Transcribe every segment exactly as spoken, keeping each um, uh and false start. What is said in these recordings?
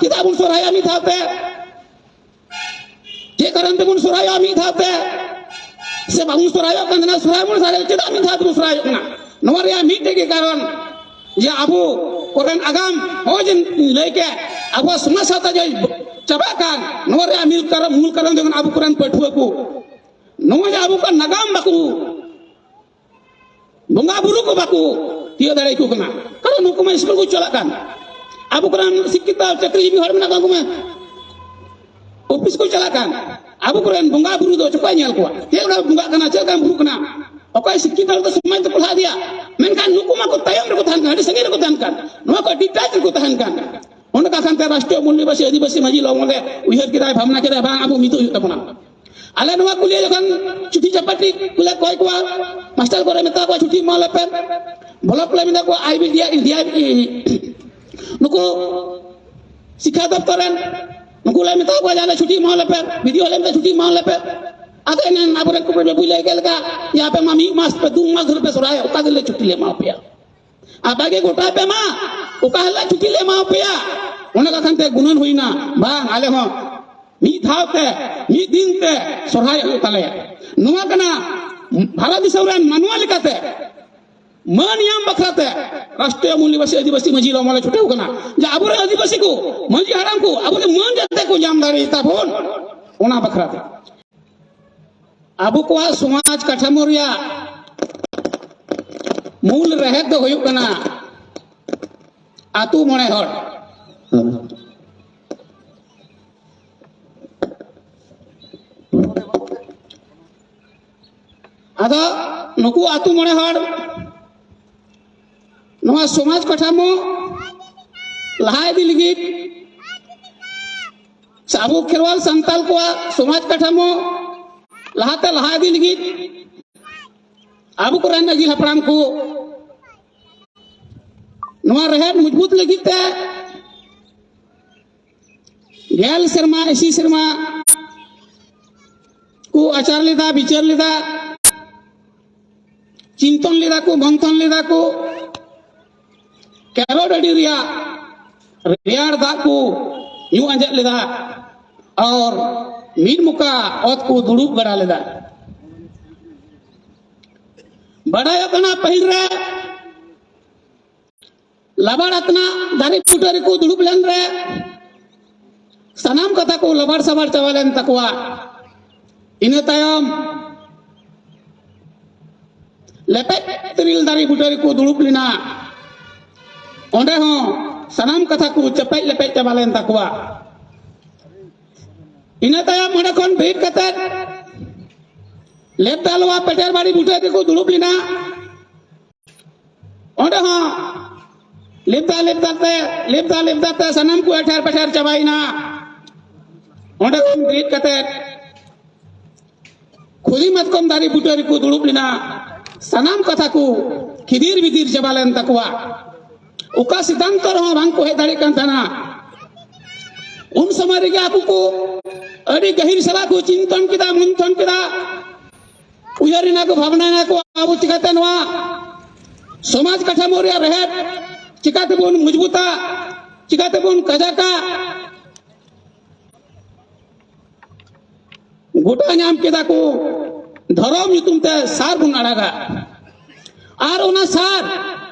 ᱪᱮᱫᱟᱜ ᱵᱚᱱ ᱥᱚᱨᱦᱟᱭᱚᱜᱼᱟ ᱢᱤᱫ ᱫᱷᱟᱣ ᱛᱮ? ᱪᱮᱫ ᱠᱟᱨᱚᱱ ᱛᱮᱵᱚᱱ ᱥᱚᱨᱦᱟᱭᱚᱜᱼᱟ ᱢᱤᱫ ᱫᱷᱟᱣ ᱛᱮ? ᱥᱮ ᱵᱟᱵᱚᱱ ᱥᱚᱨᱦᱟᱭᱚᱜ ᱠᱟᱱ ᱛᱟᱦᱮᱱᱟ? ᱥᱚᱨᱦᱟᱭ ᱵᱚᱱ ᱥᱚᱨᱦᱟᱭᱚᱜ, ᱪᱮᱫᱟᱜ ᱢᱤᱫ ᱫᱷᱟᱣ ᱛᱮᱵᱚᱱ ᱥᱚᱨᱦᱟᱭᱚᱜ ᱠᱟᱱᱟ? ᱱᱚᱣᱟ ᱨᱮᱭᱟᱜ ᱢᱤᱫᱴᱮᱡ ᱜᱮ ᱠᱟᱨᱚᱱ, ᱡᱮ ᱟᱵᱚ ᱠᱚᱨᱮᱱ ᱟᱜᱟᱢ, ᱱᱚᱜᱼᱚᱭ ᱡᱮ ᱞᱟᱹᱭ ᱠᱮᱫ, ᱟᱵᱚᱣᱟᱜ ᱥᱚᱢᱟᱡᱽ ᱥᱟᱶᱛᱟ ᱡᱮ ᱪᱟᱵᱟᱜ ᱠᱟᱱ, ᱱᱚᱣᱟ ᱨᱮᱭᱟᱜ ᱢᱤᱫ ᱠᱟᱨᱚᱱ, ᱢᱩᱞ ᱠᱟᱨᱚᱱ ᱫᱚ ᱠᱟᱱᱟ ᱟᱵᱚ ᱠᱚᱨᱮᱱ ᱯᱟᱹᱴᱷᱩᱣᱟᱹ ᱠᱚ᱾ ᱱᱚᱣᱟ ᱡᱮ ᱟᱵᱚ ᱠᱚᱣᱟᱜ ᱱᱟᱜᱟᱢ ᱵᱟᱠᱚ, ᱵᱚᱸᱜᱟ ᱵᱩᱨᱩ ᱠᱚ ᱵᱟᱠᱚ ᱛᱤᱭᱳᱜ ᱫᱟᱲᱮᱭᱟᱠᱚ ᱠᱟᱱᱟ᱾ ᱠᱟᱨᱚᱱ ᱱᱩᱠᱩ ᱢᱟ ᱥᱠᱩᱞ ᱠᱚ ᱪᱟᱞᱟᱜ ᱠᱟᱱ, ᱟᱵᱚ ᱠᱚᱨᱮᱱ ᱥᱤᱠᱠᱷᱤᱛ ᱪᱟᱹᱠᱨᱤᱡᱤᱵᱤ ᱦᱚᱲ ᱢᱮᱱᱟᱜ ᱠᱚᱣᱟ, ᱩᱱᱠᱩ ᱢᱟ ᱚᱯᱷᱤᱥ ᱠᱚ ᱪᱟᱞᱟᱜ ᱠᱟᱱ᱾ ᱟᱵᱚ ᱠᱚᱨᱮᱱ ᱵᱚᱸᱜᱟ ᱵᱩᱨᱩ ᱫᱚ ᱪᱚᱠᱚᱭ ᱧᱮᱞ ᱠᱚᱣᱟ? ᱪᱮᱫ ᱞᱮᱠᱟ ᱵᱚᱸᱜᱟᱜ ᱠᱟᱱᱟ, ᱪᱮᱫ ᱞᱮᱠᱟ ᱵᱩᱨᱩᱜ ᱠᱟᱱᱟ? ᱚᱠᱚᱭ ᱥᱤᱠᱠᱷᱤᱛ ᱦᱚᱲ ᱫᱚ ᱥᱚᱢᱟᱡᱽ ᱫᱚᱠᱚ ᱞᱟᱦᱟ ᱤᱫᱤᱭᱟ, ᱢᱮᱱᱠᱷᱟᱱ ᱱᱩᱠᱩ ᱢᱟᱠᱚ ᱛᱟᱭᱚᱢ ᱨᱮᱠᱚ ᱛᱟᱦᱮᱱ ᱠᱟᱱ, ᱟᱹᱰᱤ ᱥᱟᱺᱜᱤᱧ ᱨᱮᱠᱚ ᱛᱟᱦᱮᱱ ᱠᱟᱱ, ᱱᱚᱣᱟ ᱠᱚ ᱰᱤᱴᱟᱪ ᱨᱮᱠᱚ ᱛᱟᱦᱮᱱ ᱠᱟᱱ᱾ ᱚᱱᱟ ᱠᱟᱛᱷᱟ ᱛᱮ ᱨᱟᱥᱴᱨᱤᱭᱚ ᱢᱩᱞ ᱱᱤᱵᱟᱥᱤ ᱟᱹᱫᱤᱵᱟᱹᱥᱤ ᱢᱟᱹᱡᱷᱤ ᱞᱚ ᱢᱚᱦᱚᱞᱮ ᱩᱭᱦᱟᱹᱨ ᱠᱮᱫᱟᱭ, ᱵᱷᱟᱵᱽᱱᱟ ᱠᱮᱫᱟᱭ, ᱵᱟᱝ, ᱟᱵᱚ ᱢᱤᱫᱚᱜ ᱦᱩᱭᱩᱜ ᱛᱟᱵᱚᱱᱟ᱾ ᱟᱞᱮ ᱱᱚᱣᱟ ᱠᱩᱞᱤᱭᱟ ᱡᱚᱠᱷᱚᱱ ᱪᱩᱴᱤ ᱪᱟᱯᱟᱴᱤ ᱠᱚᱞᱮ ᱠᱚᱭ ᱠᱚᱣᱟ, ᱢᱟᱥᱴᱟᱨ ᱠᱚᱨᱮ ᱢᱮᱛᱟ ᱠᱚᱣᱟ ᱪᱷᱩᱴᱤ ᱮᱢᱟ ᱞᱮᱯᱮ, ᱵᱞᱚᱠ ᱠᱚᱞᱮ ᱢᱮᱛᱟ ᱠᱚᱣᱟ, ᱟᱭ ᱵᱤ ᱰᱤ ᱟᱭ, ᱱᱩᱠᱩ ᱥᱤᱠᱠᱷᱟ ᱫᱚᱯᱛᱚᱨ ᱨᱮᱱ, ᱱᱩᱠᱩ ᱞᱮ ᱢᱮᱛᱟ ᱠᱚᱣᱟ ᱡᱮ ᱟᱞᱮ ᱪᱷᱩᱴᱤ ᱮᱢᱟ ᱞᱮᱯᱮ, ᱵᱤ ᱰᱤ ᱳ ᱞᱮ ᱢᱮᱛᱟ ᱪᱷᱩᱴᱤ ᱮᱢᱟ ᱞᱮᱯᱮ᱾ ᱟᱫᱚ ᱮᱱᱟᱝ ᱟᱵᱚᱨᱮᱱ ᱠᱚ ᱵᱟᱹᱵᱩᱭ ᱞᱟᱹᱭ ᱠᱮᱫ ᱞᱮᱠᱟ ᱡᱮ ᱟᱯᱮ ᱢᱟ ᱢᱤᱫ ᱢᱟᱥ ᱯᱮ, ᱫᱩ ᱢᱟᱥ ᱫᱷᱚᱨᱮ ᱯᱮ ᱥᱚᱨᱦᱟᱭᱚᱜ, ᱚᱠᱟ ᱫᱤᱱ ᱞᱮ ᱪᱷᱩᱴᱤ ᱞᱮ ᱮᱢᱟ ᱯᱮᱭᱟ? ᱟᱯᱮ ᱜᱮ ᱜᱚᱴᱟᱭ ᱯᱮ ᱢᱟ, ᱚᱠᱟ ᱦᱤᱞᱳᱜ ᱪᱷᱩᱴᱤ ᱞᱮ ᱮᱢᱟ ᱯᱮᱭᱟ᱾ ᱚᱱᱟ ᱠᱟᱛᱷᱟ ᱛᱮ ᱜᱩᱱᱟᱹᱱ ᱦᱩᱭᱱᱟ, ᱵᱟᱝ, ᱟᱞᱮ ᱦᱚᱸ ᱢᱤᱫ ᱫᱷᱟᱣ ᱛᱮ, ᱢᱤᱫ ᱫᱤᱱ ᱛᱮ ᱥᱚᱨᱦᱟᱭ ᱦᱩᱭᱩᱜ ᱛᱟᱞᱮᱭᱟ᱾ ᱱᱚᱣᱟ ᱠᱟᱱᱟ ᱵᱷᱟᱨᱚᱛ ᱫᱤᱥᱚᱢ ᱨᱮᱱ ᱢᱟᱱᱣᱟ ᱞᱮᱠᱟᱛᱮ ᱢᱟᱹᱱ ᱧᱟᱢ ᱵᱟᱠᱷᱨᱟ ᱛᱮ ᱨᱟᱥᱴᱨᱤᱭᱚ ᱢᱩᱞ ᱱᱤᱵᱟᱥᱤ ᱟᱹᱫᱤᱵᱟᱹᱥᱤ ᱢᱟᱹᱡᱷᱤ ᱞᱚ ᱢᱚᱦᱚᱞᱮ ᱪᱷᱩᱴᱟᱹᱣ ᱠᱟᱱᱟ, ᱡᱮ ᱟᱵᱚᱨᱮᱱ ᱟᱹᱫᱤᱵᱟᱹᱥᱤ ᱠᱚ ᱢᱟᱹᱡᱷᱤ ᱦᱟᱲᱟᱢ ᱠᱚ ᱟᱵᱚᱨᱮᱱ ᱢᱟᱹᱱ ᱡᱟᱛᱮ ᱠᱚ ᱧᱟᱢ ᱫᱟᱲᱮᱭᱟᱜ ᱛᱟᱵᱚᱱ, ᱚᱱᱟ ᱵᱟᱠᱷᱨᱟ ᱛᱮ᱾ ᱟᱵᱚ ᱠᱚᱣᱟᱜ ᱥᱚᱢᱟᱡᱽ ᱠᱟᱴᱷᱟᱢᱳ ᱨᱮᱭᱟᱜ ᱢᱩᱞ ᱨᱮᱦᱮᱫ ᱫᱚ ᱦᱩᱭᱩᱜ ᱠᱟᱱᱟ ᱟᱹᱛᱩ ᱢᱚᱬᱮ ᱦᱚᱲ᱾ ᱟᱫᱚ ᱱᱩᱠᱩ ᱟᱹᱛᱩ ᱢᱚᱬᱮ ᱦᱚᱲ ᱱᱚᱣᱟ ᱥᱚᱢᱟᱡᱽ ᱠᱟᱴᱷᱟᱢᱳ ᱞᱟᱦᱟ ᱤᱫᱤ ᱞᱟᱹᱜᱤᱫ ᱥᱮ ᱟᱵᱚ ᱠᱷᱮᱨᱣᱟᱞ ᱥᱟᱱᱛᱟᱞ ᱠᱚᱣᱟᱜ ᱥᱚᱢᱟᱡᱽ ᱠᱟᱴᱷᱟᱢᱳ ᱞᱟᱦᱟᱛᱮ ᱞᱟᱦᱟ ᱤᱫᱤ ᱞᱟᱹᱜᱤᱫ ᱟᱵᱚ ᱠᱚᱨᱮᱱ ᱟᱹᱜᱤᱞ ᱦᱟᱯᱲᱟᱢ ᱠᱚ ᱱᱚᱣᱟ ᱨᱮᱦᱮᱫ ᱢᱚᱡᱽᱵᱩᱛ ᱞᱟᱹᱜᱤᱫ ᱛᱮ ᱜᱮᱞ ᱥᱮᱨᱢᱟ, ᱤᱥᱤ ᱥᱮᱨᱢᱟ ᱠᱚ ᱟᱪᱟᱨ ᱞᱮᱫᱟ, ᱵᱤᱪᱟᱹᱨ ᱞᱮᱫᱟ, ᱪᱤᱱᱛᱚᱱ ᱞᱮᱫᱟ ᱠᱚ, ᱢᱚᱱᱛᱷᱚᱱ ᱞᱮᱫᱟ ᱠᱚ᱾ ᱠᱮᱨᱚ ᱰᱟᱹᱰᱤ ᱨᱮᱭᱟᱜ ᱨᱮᱭᱟᱲ ᱫᱟᱜ ᱠᱚ ᱧᱩ ᱟᱸᱡᱮᱫ ᱞᱮᱫᱟ ᱟᱨ ᱢᱤᱫ ᱢᱚᱠᱟ ᱚᱛ ᱠᱚ ᱫᱩᱲᱩᱵ ᱵᱟᱲᱟ ᱞᱮᱫᱟ᱾ ᱵᱟᱰᱟᱭᱚᱜ ᱠᱟᱱᱟ, ᱯᱟᱹᱦᱤᱞ ᱨᱮ ᱞᱟᱵᱟᱲ ᱟᱛᱱᱟᱜ ᱫᱟᱨᱮ ᱵᱩᱴᱟᱹ ᱨᱮᱠᱚ ᱫᱩᱲᱩᱵ ᱞᱮᱱ ᱨᱮ ᱥᱟᱱᱟᱢ ᱠᱟᱛᱷᱟ ᱠᱚ ᱞᱟᱵᱟᱲ ᱥᱟᱵᱟᱲ ᱪᱟᱵᱟ ᱞᱮᱱ ᱛᱟᱠᱚᱣᱟ᱾ ᱤᱱᱟᱹ ᱛᱟᱭᱚᱢ ᱞᱮᱯᱮᱡ ᱛᱤᱨᱤᱞ ᱫᱟᱨᱮ ᱵᱩᱴᱟᱹ ᱨᱮᱠᱚ ᱫᱩᱲᱩᱵ ᱞᱮᱱᱟ᱾ ᱚᱸᱰᱮ ᱦᱚᱸ ᱥᱟᱱᱟᱢ ᱠᱟᱛᱷᱟ ᱠᱚ ᱪᱮᱯᱮᱡ ᱞᱮᱯᱮᱡ ᱪᱟᱵᱟ ᱞᱮᱱ ᱛᱟᱠᱚᱣᱟ᱾ ᱤᱱᱟᱹ ᱛᱟᱭᱚᱢ ᱚᱸᱰᱮ ᱠᱷᱚᱱ ᱵᱷᱤᱲ ᱠᱟᱛᱮ ᱞᱮᱯᱫᱟ ᱞᱚᱣᱟ ᱯᱮᱴᱮᱨ ᱵᱟᱲᱤ ᱵᱩᱴᱟᱹ ᱨᱮᱠᱚ ᱫᱩᱲᱩᱵ ᱞᱮᱱᱟ᱾ ᱚᱸᱰᱮ ᱦᱚᱸ ᱞᱮᱯᱫᱟ ᱞᱮᱯᱫᱟ ᱛᱮ ᱞᱮᱯᱫᱟ ᱞᱮᱯᱫᱟ ᱛᱮ ᱥᱟᱱᱟᱢ ᱠᱚ ᱮᱴᱷᱮᱨ ᱯᱮᱴᱷᱮᱨ ᱪᱟᱵᱟᱭᱮᱱᱟ᱾ ᱚᱸᱰᱮ ᱠᱷᱚᱱ ᱵᱮᱨᱮᱫ ᱠᱟᱛᱮ ᱠᱷᱩᱫᱤ ᱢᱟᱛᱠᱚᱢ ᱫᱟᱨᱮ ᱵᱩᱴᱟᱹ ᱨᱮᱠᱚ ᱫᱩᱲᱩᱵ ᱞᱮᱱᱟ᱾ ᱥᱟᱱᱟᱢ ᱠᱟᱛᱷᱟ ᱠᱚ ᱠᱷᱤᱫᱤᱨ ᱵᱤᱫᱤᱨ ᱪᱟᱵᱟ ᱞᱮᱱ ᱛᱟᱠᱚᱣᱟ᱾ ᱚᱠᱟ ᱥᱤᱫᱷᱟᱱᱛᱚ ᱨᱮᱦᱚᱸ ᱵᱟᱝ ᱠᱚ ᱦᱮᱡ ᱫᱟᱲᱮᱭᱟᱜ ᱠᱟᱱ ᱛᱟᱦᱮᱱᱟ᱾ ᱩᱱ ᱥᱚᱢᱚᱭ ᱨᱮᱜᱮ ᱟᱠᱚ ᱠᱚ ᱟᱹᱰᱤ ᱜᱟᱹᱦᱤᱨ ᱥᱟᱞᱟᱜ ᱠᱚ ᱪᱤᱱᱛᱚᱱ ᱠᱮᱫᱟ, ᱢᱚᱱᱛᱷᱚᱱ ᱠᱮᱫᱟ, ᱩᱭᱦᱟᱹᱨ ᱮᱱᱟ ᱠᱚ, ᱵᱷᱟᱵᱽᱱᱟ ᱮᱱᱟ ᱠᱚ, ᱟᱵᱚ ᱪᱤᱠᱟᱛᱮ ᱱᱚᱣᱟ ᱥᱚᱢᱟᱡᱽ ᱠᱟᱴᱷᱟᱢᱳ ᱨᱮᱭᱟᱜ ᱨᱮᱦᱮᱫ ᱪᱤᱠᱟᱛᱮᱵᱚᱱ ᱢᱚᱡᱽᱵᱩᱛᱟ, ᱪᱤᱠᱟᱛᱮᱵᱚᱱ ᱠᱟᱡᱟᱠᱟ? ᱜᱚᱴᱟ ᱧᱟᱢ ᱠᱮᱫᱟ ᱠᱚ, ᱫᱷᱚᱨᱚᱢ ᱧᱩᱛᱩᱢ ᱛᱮ ᱥᱟᱨ ᱵᱚᱱ ᱟᱲᱟᱜᱟ᱾ ᱟᱨ ᱚᱱᱟ ᱥᱟᱨ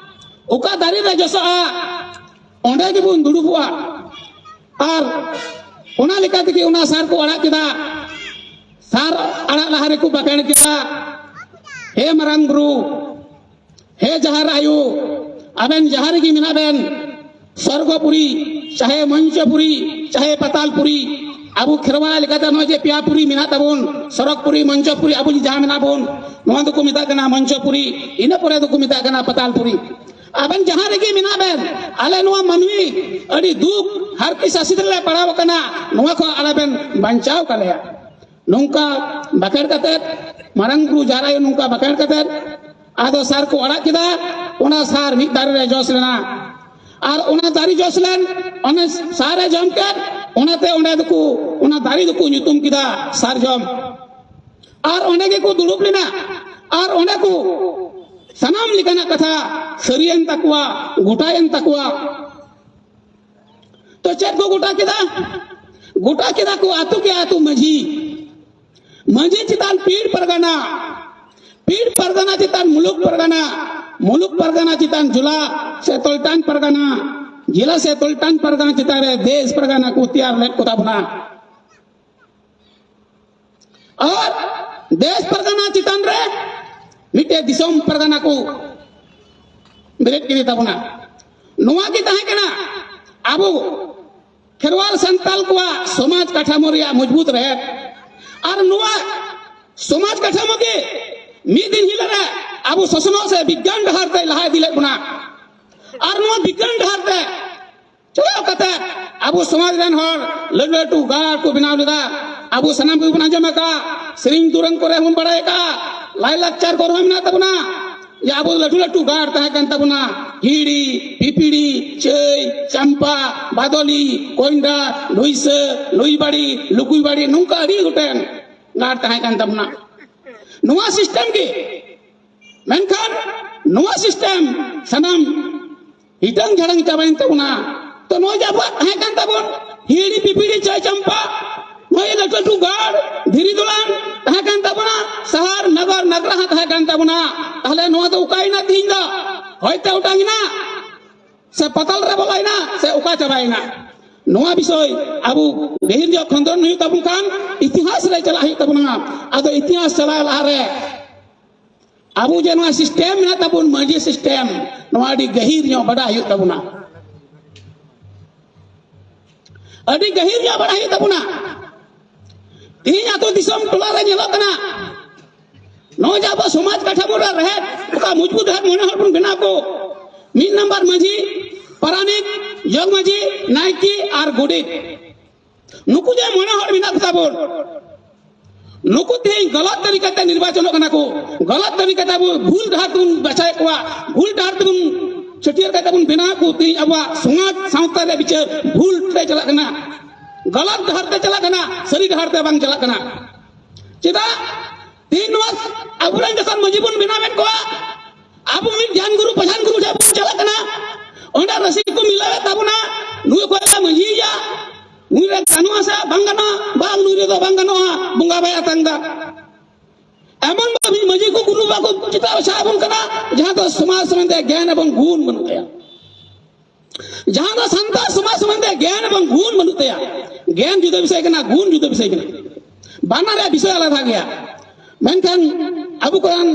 ᱚᱠᱟ ᱫᱟᱨᱮ ᱨᱮ ᱡᱚᱥᱚᱜᱼᱟ, ᱚᱸᱰᱮ ᱜᱮᱵᱚᱱ ᱫᱩᱲᱩᱵᱚᱜᱼᱟ᱾ ᱟᱨ ᱚᱱᱟ ᱞᱮᱠᱟ ᱛᱮᱜᱮ ᱚᱱᱟ ᱥᱟᱨ ᱠᱚ ᱟᱲᱟᱜ ᱠᱮᱫᱟ᱾ ᱥᱟᱨ ᱟᱲᱟᱜ ᱞᱟᱦᱟ ᱨᱮᱠᱚ ᱵᱟᱠᱷᱮᱲ ᱠᱮᱫᱟ, ᱦᱮ ᱢᱟᱨᱟᱝ ᱵᱩᱨᱩ, ᱦᱮ ᱡᱟᱦᱮᱨ ᱟᱭᱳ, ᱟᱵᱮᱱ ᱡᱟᱦᱟᱸ ᱨᱮᱜᱮ ᱢᱮᱱᱟᱜ ᱵᱮᱱ, ᱥᱚᱨᱜᱚᱯᱩᱨᱤ, ᱪᱟᱦᱮ ᱢᱚᱧᱪᱚᱯᱩᱨᱤ, ᱪᱟᱦᱮ ᱯᱟᱛᱟᱞᱯᱩᱨᱤ, ᱟᱵᱚ ᱠᱷᱮᱨᱣᱟᱲ ᱞᱮᱠᱟᱛᱮ ᱱᱚᱜᱼᱚᱭ ᱡᱮ ᱯᱮᱭᱟ ᱯᱩᱨᱤ ᱢᱮᱱᱟᱜ ᱛᱟᱵᱚᱱ, ᱥᱚᱨᱚᱜᱽᱯᱩᱨᱤ, ᱢᱚᱧᱪᱚᱯᱩᱨᱤ, ᱟᱵᱚ ᱡᱟᱦᱟᱸ ᱢᱮᱱᱟᱜ ᱵᱚᱱ, ᱱᱚᱣᱟ ᱫᱚᱠᱚ ᱢᱮᱛᱟᱜ ᱠᱟᱱᱟ ᱢᱚᱧᱪᱚᱯᱩᱨᱤ, ᱤᱱᱟᱹ ᱯᱚᱨᱮ ᱫᱚᱠᱚ ᱢᱮᱛᱟᱜ ᱠᱟᱱᱟ ᱯᱟᱛᱟᱞᱯᱩᱨᱤ᱾ ᱟᱵᱮᱱ ᱡᱟᱦᱟᱸ ᱨᱮᱜᱮ ᱢᱮᱱᱟᱜ ᱵᱮᱱ, ᱟᱞᱮ ᱱᱚᱣᱟ ᱢᱟᱹᱱᱢᱤ ᱟᱹᱰᱤ ᱫᱩᱠ ᱦᱟᱨᱠᱮᱛ ᱥᱟᱥᱮᱛ ᱨᱮᱞᱮ ᱯᱟᱲᱟᱣ ᱟᱠᱟᱱᱟ, ᱱᱚᱣᱟ ᱠᱷᱚᱱ ᱟᱞᱮ ᱵᱮᱱ ᱵᱟᱧᱪᱟᱣ ᱠᱟᱞᱮᱭᱟ᱾ ᱱᱚᱝᱠᱟ ᱵᱟᱠᱷᱮᱲ ᱠᱟᱛᱮ, ᱢᱟᱨᱟᱝ ᱵᱩᱨᱩ ᱡᱟᱦᱮᱨ ᱟᱭᱳ ᱱᱚᱝᱠᱟ ᱵᱟᱠᱷᱮᱲ ᱠᱟᱛᱮ, ᱟᱫᱚ ᱥᱟᱨ ᱠᱚ ᱟᱲᱟᱜ ᱠᱮᱫᱟ᱾ ᱚᱱᱟ ᱥᱟᱨ ᱢᱤᱫ ᱫᱟᱨᱮ ᱨᱮ ᱡᱚᱥ ᱞᱮᱱᱟ᱾ ᱟᱨ ᱚᱱᱟ ᱫᱟᱨᱮ ᱡᱚᱥ ᱞᱮᱱ, ᱚᱱᱟ ᱥᱟᱨᱮ ᱡᱚᱢ ᱠᱮᱫ, ᱚᱱᱟᱛᱮ ᱚᱸᱰᱮ ᱫᱚᱠᱚ, ᱚᱱᱟ ᱫᱟᱨᱮ ᱫᱚᱠᱚ ᱧᱩᱛᱩᱢ ᱠᱮᱫᱟ ᱥᱟᱨᱡᱚᱢ᱾ ᱟᱨ ᱚᱸᱰᱮ ᱜᱮᱠᱚ ᱫᱩᱲᱩᱵ ᱞᱮᱱᱟ᱾ ᱟᱨ ᱚᱸᱰᱮ ᱠᱚ ᱥᱟᱱᱟᱢ ᱞᱮᱠᱟᱱᱟᱜ ᱠᱟᱛᱷᱟ ᱥᱟᱹᱨᱤᱭᱮᱱ ᱛᱟᱠᱚᱣᱟ, ᱜᱚᱴᱟᱭᱮᱱ ᱛᱟᱠᱚᱣᱟ᱾ ᱛᱚ ᱪᱮᱫ ᱠᱚ ᱜᱚᱴᱟ ᱠᱮᱫᱟ? ᱜᱚᱴᱟ ᱠᱮᱫᱟ ᱠᱚ ᱟᱹᱛᱩ ᱠᱮ ᱟᱹᱛᱩ ᱢᱟᱹᱡᱷᱤ, ᱢᱟᱹᱡᱷᱤ ᱪᱮᱛᱟᱱ ᱯᱤᱲ ᱯᱟᱨᱜᱟᱱᱟ, ᱯᱤᱲ ᱯᱟᱨᱜᱟᱱᱟ ᱪᱮᱛᱟᱱ ᱢᱩᱞᱩᱠ ᱯᱟᱨᱜᱟᱱᱟ, ᱢᱩᱞᱩᱠ ᱯᱟᱨᱜᱟᱱᱟ ᱪᱮᱛᱟᱱ ᱡᱮᱞᱟ ᱥᱮ ᱛᱚᱞᱴᱟᱱ ᱯᱟᱨᱜᱟᱱᱟ, ᱡᱮᱞᱟ ᱥᱮ ᱛᱚᱞᱴᱟᱱ ᱯᱟᱨᱜᱟᱱᱟ ᱪᱮᱛᱟᱱ ᱨᱮ ᱫᱮᱥ ᱯᱟᱨᱜᱟᱱᱟ ᱠᱚ ᱛᱮᱭᱟᱨ ᱞᱮᱫ ᱠᱚ ᱛᱟᱵᱚᱱᱟ᱾ ᱟᱨ ᱫᱮᱥ ᱯᱟᱨᱜᱟᱱᱟ ᱪᱮᱛᱟᱱ ᱨᱮ ᱢᱤᱫᱴᱮᱡ ᱫᱤᱥᱚᱢ ᱯᱟᱨᱜᱟᱱᱟ ᱠᱚ ᱵᱮᱨᱮᱫ ᱠᱮᱫᱮ ᱛᱟᱵᱚᱱᱟ᱾ ᱱᱚᱣᱟ ᱜᱮ ᱛᱟᱦᱮᱸ ᱠᱟᱱᱟ ᱟᱵᱚ ᱠᱷᱮᱨᱣᱟᱞ ᱥᱟᱱᱛᱟᱞ ᱠᱚᱣᱟᱜ ᱥᱚᱢᱟᱡᱽ ᱠᱟᱴᱷᱟᱢᱳ ᱨᱮᱭᱟᱜ ᱢᱚᱡᱽᱵᱩᱛ ᱨᱮᱦᱮᱫ᱾ ᱟᱨ ᱱᱚᱣᱟ ᱥᱚᱢᱟᱡᱽ ᱠᱟᱴᱷᱟᱢᱳ ᱜᱮ ᱢᱤᱫ ᱫᱤᱱ ᱦᱤᱞᱳᱜ ᱨᱮ ᱟᱵᱚ ᱥᱚᱥᱱᱚᱜ ᱥᱮ ᱵᱤᱜᱽᱜᱟᱱ ᱰᱟᱦᱟᱨ ᱛᱮ ᱞᱟᱦᱟ ᱤᱫᱤ ᱞᱮᱫ ᱵᱚᱱᱟ᱾ ᱟᱨ ᱱᱚᱣᱟ ᱵᱤᱜᱽᱜᱟᱱ ᱰᱟᱦᱟᱨ ᱛᱮ ᱪᱟᱞᱟᱣ ᱠᱟᱛᱮ ᱟᱵᱚ ᱥᱚᱢᱟᱡᱽ ᱨᱮᱱ ᱦᱚᱲ ᱞᱟᱹᱴᱩ ᱞᱟᱹᱴᱩ ᱜᱟᱲ ᱠᱚ ᱵᱮᱱᱟᱣ ᱞᱮᱫᱟ᱾ ᱟᱵᱚ ᱥᱟᱱᱟᱢ ᱠᱚᱜᱮ ᱵᱚᱱ ᱟᱸᱡᱚᱢ ᱟᱠᱟᱫ, ᱥᱮᱨᱮᱧ ᱫᱩᱨᱟᱹᱝ ᱠᱚᱨᱮ ᱦᱚᱸ ᱵᱚᱱ ᱵᱟᱲᱟᱭ ᱟᱠᱟᱫ, ᱞᱟᱭ ᱞᱟᱠᱪᱟᱨ ᱠᱚᱨᱮ ᱦᱚᱸ ᱢᱮᱱᱟᱜ ᱛᱟᱵᱚᱱᱟ ᱡᱮ ᱟᱵᱚ ᱞᱟᱹᱴᱩ ᱞᱟᱹᱴᱩ ᱜᱟᱲ ᱛᱟᱦᱮᱸ ᱠᱟᱱ ᱛᱟᱵᱚᱱᱟ᱾ ᱦᱤᱲᱤ, ᱯᱤᱯᱤᱲᱤ, ᱪᱟᱹᱭ, ᱪᱟᱢᱯᱟ, ᱵᱟᱫᱚᱞᱤ, ᱠᱚᱭᱱᱰᱟ, ᱰᱷᱩᱭᱥᱟᱹ, ᱞᱩᱭᱵᱟᱲᱤ, ᱞᱩᱠᱩᱭᱵᱟᱲᱤ, ᱱᱚᱝᱠᱟ ᱟᱹᱰᱤ ᱜᱚᱴᱮᱱ ᱜᱟᱲ ᱛᱟᱦᱮᱸ ᱠᱟᱱ ᱛᱟᱵᱚᱱᱟ᱾ ᱱᱚᱣᱟ ᱥᱤᱥᱴᱮᱢ ᱜᱮ, ᱢᱮᱱᱠᱷᱟᱱ ᱱᱚᱣᱟ ᱥᱤᱥᱴᱮᱢ ᱥᱟᱱᱟᱢ ᱦᱤᱴᱟᱹᱝ ᱡᱷᱟᱲᱟᱝ ᱪᱟᱵᱟᱭᱮᱱ ᱛᱟᱵᱚᱱᱟ᱾ ᱛᱚ ᱱᱚᱜᱼᱚᱭ ᱡᱮ ᱟᱵᱚᱣᱟᱜ ᱛᱟᱦᱮᱸ ᱠᱟᱱ ᱛᱟᱵᱚᱱ ᱦᱤᱲᱤ, ᱯᱤᱯᱤᱲᱤ, ᱪᱟᱹᱭ, ᱪᱟᱢᱯᱟ, ᱱᱚᱜᱼᱚᱭ ᱞᱟᱹᱴᱩ ᱞᱟᱹᱴᱩ ᱜᱟᱲ, ᱫᱷᱤᱨᱤ ᱫᱚᱞᱟᱱ ᱛᱟᱦᱮᱸ ᱠᱟᱱ ᱛᱟᱵᱚᱱᱟ, ᱥᱟᱦᱟᱨ, ᱱᱟᱜᱟᱨ, ᱱᱟᱜᱽᱨᱟ ᱦᱚᱸ ᱛᱟᱦᱮᱸ ᱠᱟᱱ ᱛᱟᱵᱚᱱᱟ᱾ ᱛᱟᱦᱞᱮ ᱱᱚᱣᱟ ᱫᱚ ᱚᱠᱟᱭᱮᱱᱟ ᱛᱤᱦᱤᱧ ᱫᱚ? ᱦᱚᱭᱛᱮ ᱚᱴᱟᱝ ᱮᱱᱟ, ᱥᱮ ᱯᱟᱛᱟᱞ ᱨᱮ ᱵᱚᱞᱚᱭᱮᱱᱟ, ᱥᱮ ᱚᱠᱟ ᱪᱟᱵᱟᱭᱮᱱᱟ? ᱱᱚᱣᱟ ᱵᱤᱥᱚᱭ ᱟᱵᱚ ᱜᱟᱹᱦᱤᱨ ᱧᱚᱜ ᱠᱷᱚᱸᱫᱽᱨᱚᱱ ᱦᱩᱭᱩᱜ ᱛᱟᱵᱚᱱ ᱠᱷᱟᱱ ᱤᱛᱤᱦᱟᱥ ᱨᱮ ᱪᱟᱞᱟᱜ ᱦᱩᱭᱩᱜ ᱛᱟᱵᱚᱱᱟ᱾ ᱟᱫᱚ ᱤᱛᱤᱦᱟᱥ ᱪᱟᱞᱟᱣ ᱞᱟᱦᱟᱨᱮ ᱟᱵᱚ ᱡᱮ ᱱᱚᱣᱟ ᱥᱤᱥᱴᱮᱢ ᱢᱮᱱᱟᱜ ᱛᱟᱵᱚᱱ, ᱢᱟᱹᱡᱷᱤ ᱥᱤᱥᱴᱮᱢ, ᱱᱚᱣᱟ ᱟᱹᱰᱤ ᱜᱟᱹᱦᱤᱨ ᱧᱚᱜ ᱵᱟᱰᱟᱭ ᱦᱩᱭᱩᱜ ᱛᱟᱵᱚᱱᱟ, ᱟᱹᱰᱤ ᱜᱟᱹᱦᱤᱨ ᱧᱚᱜ ᱵᱟᱰᱟᱭ ᱦᱩᱭᱩᱜ ᱛᱟᱵᱚᱱᱟ᱾ ᱛᱮᱦᱮᱧ ᱟᱹᱛᱩ ᱫᱤᱥᱚᱢ ᱴᱚᱞᱟ ᱨᱮ ᱧᱮᱞᱚᱜ ᱠᱟᱱᱟ, ᱱᱚᱜᱼᱚᱭ ᱡᱮ ᱟᱵᱚ ᱥᱚᱢᱟᱡᱽ ᱠᱟᱴᱷᱟᱢᱳ ᱨᱮ ᱨᱮᱦᱮᱫ, ᱚᱠᱟ ᱢᱚᱡᱽᱵᱩᱛ ᱨᱮᱦᱮᱫ ᱢᱚᱬᱮ ᱦᱚᱲ ᱵᱚᱱ ᱵᱮᱱᱟᱣ ᱠᱚ, ᱢᱤᱫ ᱱᱟᱢᱵᱟᱨ ᱢᱟᱹᱡᱷᱤ, ᱯᱟᱨᱟᱱᱤᱠ, ᱡᱚᱜᱽ ᱢᱟᱹᱡᱷᱤ, ᱱᱟᱭᱠᱮ ᱟᱨ ᱜᱚᱰᱮᱛ, ᱱᱩᱠᱩ ᱡᱮ ᱢᱚᱬᱮ ᱦᱚᱲ ᱢᱮᱱᱟᱜ ᱠᱚᱛᱟ ᱵᱚᱱ, ᱱᱩᱠᱩ ᱛᱮᱦᱮᱧ ᱜᱟᱞᱟᱛ ᱛᱟᱹᱨᱤᱠᱟᱛᱮ ᱱᱤᱨᱵᱟᱪᱚᱱᱚᱜ ᱠᱟᱱᱟ ᱠᱚ, ᱜᱟᱞᱟᱛ ᱛᱟᱹᱨᱤᱠᱟᱛᱮ ᱟᱵᱚ ᱵᱷᱩᱞ ᱰᱟᱦᱟᱨ ᱛᱮᱵᱚᱱ ᱵᱟᱪᱷᱟᱣᱮᱫ ᱠᱚᱣᱟ, ᱵᱷᱩᱞ ᱰᱟᱦᱟᱨ ᱛᱮᱵᱚᱱ ᱪᱷᱟᱹᱴᱭᱟᱹᱨ ᱠᱟᱛᱮ ᱵᱚᱱ ᱵᱮᱱᱟᱣ ᱠᱚ᱾ ᱛᱮᱦᱮᱧ ᱟᱵᱚᱣᱟᱜ ᱥᱚᱢᱟᱡᱽ ᱥᱟᱶᱛᱟ ᱨᱮ ᱵᱤᱪᱟᱹᱨ ᱵᱷᱩᱞ ᱛᱮ ᱪᱟᱞᱟᱜ ᱠᱟᱱᱟ, ᱜᱟᱞᱟᱛ ᱰᱟᱦᱟᱨ ᱛᱮ ᱪᱟᱞᱟᱜ ᱠᱟᱱᱟ, ᱥᱟᱹᱨᱤ ᱰᱟᱦᱟᱨ ᱛᱮ ᱵᱟᱝ ᱪᱟᱞᱟᱜ ᱠᱟᱱᱟ᱾ ᱪᱮᱫᱟᱜ? ᱛᱮᱦᱮᱧ ᱱᱚᱣᱟ ᱟᱵᱚᱨᱮᱱ ᱡᱚᱠᱷᱚᱱ ᱢᱟᱹᱡᱷᱤ ᱵᱚᱱ ᱵᱮᱱᱟᱣᱮᱫ ᱠᱚᱣᱟ, ᱟᱵᱚ ᱢᱤᱫ ᱡᱟᱱ ᱜᱩᱨᱩ ᱯᱟᱡᱷᱟᱱ ᱜᱩᱨᱩ ᱴᱷᱮᱱ ᱵᱚᱱ ᱪᱟᱞᱟᱜ ᱠᱟᱱᱟ, ᱚᱸᱰᱮ ᱨᱟᱹᱥᱤ ᱠᱚ ᱢᱤᱞᱟᱹᱣᱮᱫ ᱛᱟᱵᱚᱱᱟ, ᱱᱩᱭ ᱚᱠᱚᱭ ᱢᱟᱹᱡᱷᱤᱭᱟ, ᱱᱩᱭ ᱨᱮ ᱜᱟᱱᱚᱜᱼᱟ ᱥᱮ ᱵᱟᱝ ᱜᱟᱱᱚᱜᱼᱟ? ᱵᱟᱝ, ᱱᱩᱭ ᱨᱮᱫᱚ ᱵᱟᱝ ᱜᱟᱱᱚᱜᱼᱟ, ᱵᱚᱸᱜᱟ ᱵᱟᱭ ᱟᱛᱟᱝ ᱫᱟ᱾ ᱮᱢᱚᱱ ᱵᱷᱟᱵᱮ ᱢᱟᱹᱡᱷᱤ ᱠᱚ ᱜᱩᱨᱩ ᱵᱟᱠᱚ ᱪᱮᱫᱟᱜ ᱵᱟᱪᱷᱟᱣ ᱟᱵᱚᱱ ᱠᱟᱱᱟ, ᱡᱟᱦᱟᱸ ᱫᱚ ᱥᱚᱢᱟᱡᱽ ᱥᱚᱢᱵᱚᱱᱫᱷᱮ ᱜᱮᱭᱟᱱ ᱮᱵᱚᱝ ᱜᱩᱱ ᱵᱟᱹᱱᱩᱜ ᱛᱟᱭᱟ, ᱡᱟᱦᱟᱸ ᱫᱚ ᱥᱟᱱᱛᱟᱲ ᱥᱚᱢᱟᱡᱽ ᱥᱚᱢᱵᱚᱱᱫᱷᱮ ᱜᱮᱭᱟᱱ ᱮᱵᱚᱝ ᱜᱩᱱ ᱵᱟᱹᱱᱩᱜ ᱛᱟᱭᱟ᱾ ᱜᱮᱭᱟᱱ ᱡᱩᱫᱟᱹ ᱵᱤᱥᱚᱭ ᱠᱟᱱᱟ, ᱜᱩᱱ ᱡᱩᱫᱟᱹ ᱵᱤᱥᱚᱭ ᱠᱟᱱᱟ᱾ ᱵᱟᱱᱟᱨ ᱨᱮᱭᱟᱜ ᱵᱤᱥᱚᱭ ᱟᱞᱟᱫᱟ ᱜᱮᱭᱟ᱾ ᱢᱮᱱᱠᱷᱟᱱ ᱟᱵᱚ ᱠᱚᱨᱮᱱ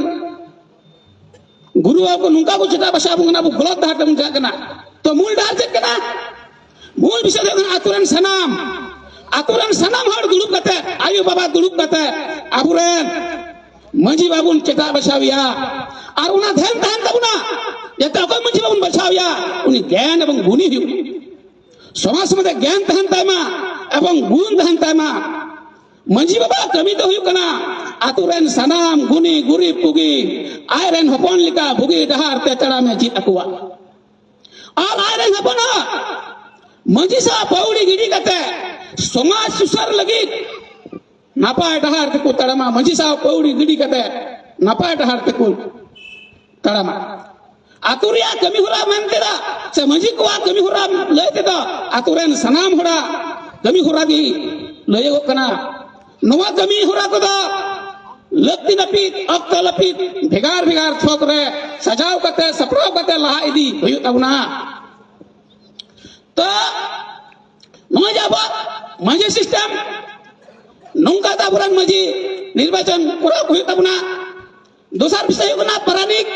ᱜᱩᱨᱩ ᱵᱟᱵᱟ ᱠᱚ ᱱᱚᱝᱠᱟ ᱠᱚ ᱪᱮᱫᱟᱜ ᱵᱟᱪᱷᱟᱣ ᱟᱵᱚᱱ ᱠᱟᱱᱟ, ᱟᱵᱚ ᱜᱚᱞᱚᱛ ᱰᱟᱦᱟᱨ ᱛᱮᱵᱚᱱ ᱪᱟᱞᱟᱜ ᱠᱟᱱᱟ᱾ ᱛᱚ ᱢᱩᱞ ᱰᱟᱦᱟᱨ ᱪᱮᱫ ᱠᱟᱱᱟ? ᱢᱩᱞ ᱵᱤᱥᱚᱭ ᱫᱚ ᱦᱩᱭᱩᱜ ᱠᱟᱱᱟ ᱟᱛᱳ ᱨᱮᱱ ᱥᱟᱱᱟᱢ, ᱟᱛᱳ ᱨᱮᱱ ᱥᱟᱱᱟᱢ ᱦᱚᱲ ᱫᱩᱲᱩᱵ ᱠᱟᱛᱮ, ᱟᱭᱳ ᱵᱟᱵᱟ ᱫᱩᱲᱩᱵ ᱠᱟᱛᱮ ᱟᱵᱚᱨᱮᱱ ᱢᱟᱹᱡᱷᱤ ᱵᱟᱵᱚᱱ ᱪᱮᱫᱟᱜ ᱵᱟᱪᱷᱟᱣᱮᱭᱟ᱾ ᱟᱨ ᱚᱱᱟ ᱫᱷᱮᱭᱟᱱ ᱛᱟᱦᱮᱱ ᱛᱟᱵᱚᱱᱟ, ᱡᱟᱛᱮ ᱚᱠᱚᱭ ᱢᱟᱹᱡᱷᱤ ᱵᱟᱵᱚᱱ ᱵᱟᱪᱷᱟᱣᱮᱭᱟ, ᱩᱱᱤ ᱜᱮᱭᱟᱱ ᱮᱵᱚᱝ ᱜᱩᱱᱤ ᱦᱩᱭᱩᱜ, ᱥᱚᱢᱟᱡᱽ ᱥᱚᱢᱵᱚᱱᱫᱷᱮ ᱜᱮᱭᱟᱱ ᱛᱟᱦᱮᱱ ᱛᱟᱭᱢᱟ ᱮᱵᱚᱝ ᱜᱩᱱ ᱛᱟᱦᱮᱱ ᱛᱟᱭᱢᱟ᱾ ᱢᱟᱹᱡᱷᱤ ᱵᱟᱵᱟ ᱠᱟᱹᱢᱤ ᱫᱚ ᱦᱩᱭᱩᱜ ᱠᱟᱱᱟ ᱟᱛᱳ ᱨᱮᱱ ᱥᱟᱱᱟᱢ ᱜᱩᱱᱤ ᱜᱩᱨᱤᱵ ᱠᱚᱜᱮ ᱟᱡ ᱨᱮᱱ ᱦᱚᱯᱚᱱ ᱞᱮᱠᱟ ᱵᱩᱜᱤ ᱰᱟᱦᱟᱨ ᱛᱮ ᱛᱟᱲᱟᱢᱮ ᱪᱮᱫ ᱟᱠᱚᱣᱟ᱾ ᱟᱨ ᱟᱡ ᱨᱮᱱ ᱦᱚᱯᱚᱱ ᱦᱚᱸ ᱢᱟᱹᱡᱷᱤ ᱥᱟᱶ ᱯᱟᱹᱣᱲᱤ ᱜᱤᱰᱤ ᱠᱟᱛᱮ ᱥᱚᱢᱟᱡᱽ ᱥᱩᱥᱟᱹᱨ ᱞᱟᱹᱜᱤᱫ ᱱᱟᱯᱟᱭ ᱰᱟᱦᱟᱨ ᱛᱮᱠᱚ ᱛᱟᱲᱟᱢᱟ᱾ ᱢᱟᱹᱡᱷᱤ ᱥᱟᱶ ᱯᱟᱹᱣᱲᱤ ᱜᱤᱰᱤ ᱠᱟᱛᱮ ᱱᱟᱯᱟᱭ ᱰᱟᱦᱟᱨ ᱛᱮᱠᱚ ᱛᱟᱲᱟᱢᱟ᱾ ᱟᱛᱳ ᱨᱮᱭᱟᱜ ᱠᱟᱹᱢᱤ ᱦᱚᱨᱟ ᱢᱮᱱ ᱛᱮᱫᱚ ᱥᱮ ᱢᱟᱹᱡᱷᱤ ᱠᱚᱣᱟᱜ ᱠᱟᱹᱢᱤ ᱦᱚᱨᱟ ᱞᱟᱹᱭ ᱛᱮᱫᱚ ᱟᱛᱳ ᱨᱮᱱ ᱥᱟᱱᱟᱢ ᱦᱚᱲᱟᱜ ᱠᱟᱹᱢᱤ ᱦᱚᱨᱟ ᱜᱮ ᱞᱟᱹᱭᱚᱜᱚᱜ ᱠᱟᱱᱟ᱾ ᱱᱚᱣᱟ ᱠᱟᱹᱢᱤ ᱦᱚᱨᱟ ᱠᱚᱫᱚ ᱞᱟᱹᱠᱛᱤ ᱱᱟᱹᱯᱤᱛ, ᱚᱠᱛᱚ ᱱᱟᱹᱯᱤᱛ, ᱵᱷᱮᱜᱟᱨ ᱵᱷᱮᱜᱟᱨ ᱛᱷᱚᱠ ᱨᱮ ᱥᱟᱡᱟᱣ ᱠᱟᱛᱮ, ᱥᱟᱯᱲᱟᱣ ᱠᱟᱛᱮ ᱞᱟᱦᱟ ᱤᱫᱤ ᱦᱩᱭᱩᱜ ᱛᱟᱵᱚᱱᱟ᱾ ᱛᱚ ᱱᱚᱜᱼᱚᱭ ᱡᱮ ᱟᱵᱚᱣᱟᱜ ᱢᱟᱹᱡᱷᱤ system, ᱱᱚᱝᱠᱟ ᱛᱮ ᱟᱵᱚᱨᱮᱱ ᱢᱟᱹᱡᱷᱤ ᱱᱤᱨᱵᱟᱪᱚᱱ ᱠᱚᱨᱟᱣ ᱠᱚ ᱦᱩᱭᱩᱜ ᱛᱟᱵᱚᱱᱟ᱾ ᱫᱚᱥᱟᱨ ᱵᱤᱥᱚᱭ ᱦᱩᱭᱩᱜ ᱠᱟᱱᱟ ᱯᱟᱨᱟᱱᱤᱠ᱾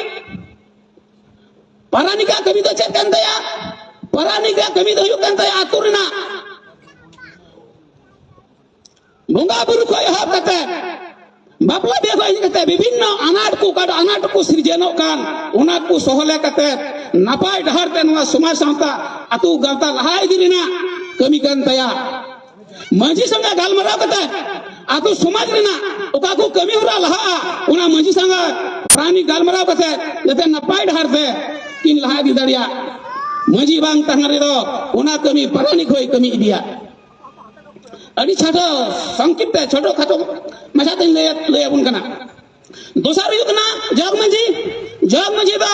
ᱯᱟᱨᱟᱱᱤᱠᱟᱜ ᱠᱟᱹᱢᱤ ᱫᱚ ᱪᱮᱫ ᱠᱟᱱ ᱛᱟᱭᱟ? ᱯᱟᱨᱟᱱᱤᱠᱟᱜ ᱠᱟᱹᱢᱤ ᱫᱚ ᱦᱩᱭᱩᱜ ᱠᱟᱱ ᱛᱟᱭᱟ ᱟᱹᱛᱩ ᱨᱮᱱᱟᱜ ᱵᱚᱸᱜᱟ ᱵᱩᱨᱩ ᱠᱷᱚᱱ ᱮᱦᱚᱵ ᱠᱟᱛᱮ, ᱵᱟᱯᱞᱟ ᱵᱤᱦᱟᱹ ᱠᱷᱚᱱ ᱤᱫᱤ ᱠᱟᱛᱮ, ᱵᱤᱵᱷᱤᱱᱱᱚ ᱟᱱᱟᱴ ᱠᱚ, ᱚᱠᱟ ᱫᱚ ᱟᱱᱟᱴ ᱠᱚ ᱥᱤᱨᱡᱚᱱᱚᱜ ᱠᱟᱱ, ᱚᱱᱟ ᱠᱚ ᱥᱚᱦᱞᱮ ᱠᱟᱛᱮ ᱱᱟᱯᱟᱭ ᱰᱟᱦᱟᱨ ᱛᱮ ᱱᱚᱣᱟ ᱥᱚᱢᱟᱡᱽ ᱥᱟᱶᱛᱟ ᱟᱹᱛᱩ ᱜᱟᱶᱛᱟ ᱞᱟᱦᱟ ᱤᱫᱤ ᱨᱮᱱᱟᱜ ᱠᱟᱹᱢᱤ ᱠᱟᱱ ᱛᱟᱭᱟ᱾ ᱢᱟᱹᱡᱷᱤ ᱥᱚᱸᱜᱮ ᱜᱟᱞᱢᱟᱨᱟᱣ ᱠᱟᱛᱮ ᱟᱹᱛᱩ ᱥᱚᱢᱟᱡᱽ ᱨᱮᱱᱟᱜ ᱚᱠᱟ ᱠᱚ ᱠᱟᱹᱢᱤ ᱦᱚᱨᱟ ᱞᱟᱦᱟᱜᱼᱟ, ᱚᱱᱟ ᱢᱟᱹᱡᱷᱤ ᱥᱚᱸᱜᱮ ᱯᱟᱨᱟᱱᱤᱠ ᱜᱟᱞᱢᱟᱨᱟᱣ ᱠᱟᱛᱮ ᱡᱟᱛᱮ ᱱᱟᱯᱟᱭ ᱰᱟᱦᱟᱨ ᱛᱮ ᱠᱤᱱ ᱞᱟᱦᱟ ᱤᱫᱤ ᱫᱟᱲᱮᱭᱟᱜ᱾ ᱢᱟᱹᱡᱷᱤ ᱵᱟᱝ ᱛᱟᱦᱮᱸ ᱨᱮᱫᱚ ᱚᱱᱟ ᱠᱟᱹᱢᱤ ᱯᱟᱨᱟᱱᱤᱠ ᱦᱚᱸᱭ ᱠᱟᱹᱢᱤ ᱤᱫᱤᱭᱟ᱾ ᱟᱹᱰᱤ ᱪᱷᱟᱴᱚ ᱥᱚᱝᱠᱷᱤᱯᱛᱮ ᱪᱷᱳᱴᱳ ᱠᱷᱟᱴᱚ ᱢᱟᱪᱷᱟ ᱛᱮᱧ ᱞᱟᱹᱭ, ᱞᱟᱹᱭ ᱟᱵᱚᱱ ᱠᱟᱱᱟ᱾ ᱫᱚᱥᱟᱨ ᱦᱩᱭᱩᱜ ᱠᱟᱱᱟ ᱡᱚᱜᱽ ᱢᱟᱹᱡᱷᱤ᱾ ᱡᱚᱜᱽ ᱢᱟᱹᱡᱷᱤ ᱫᱚ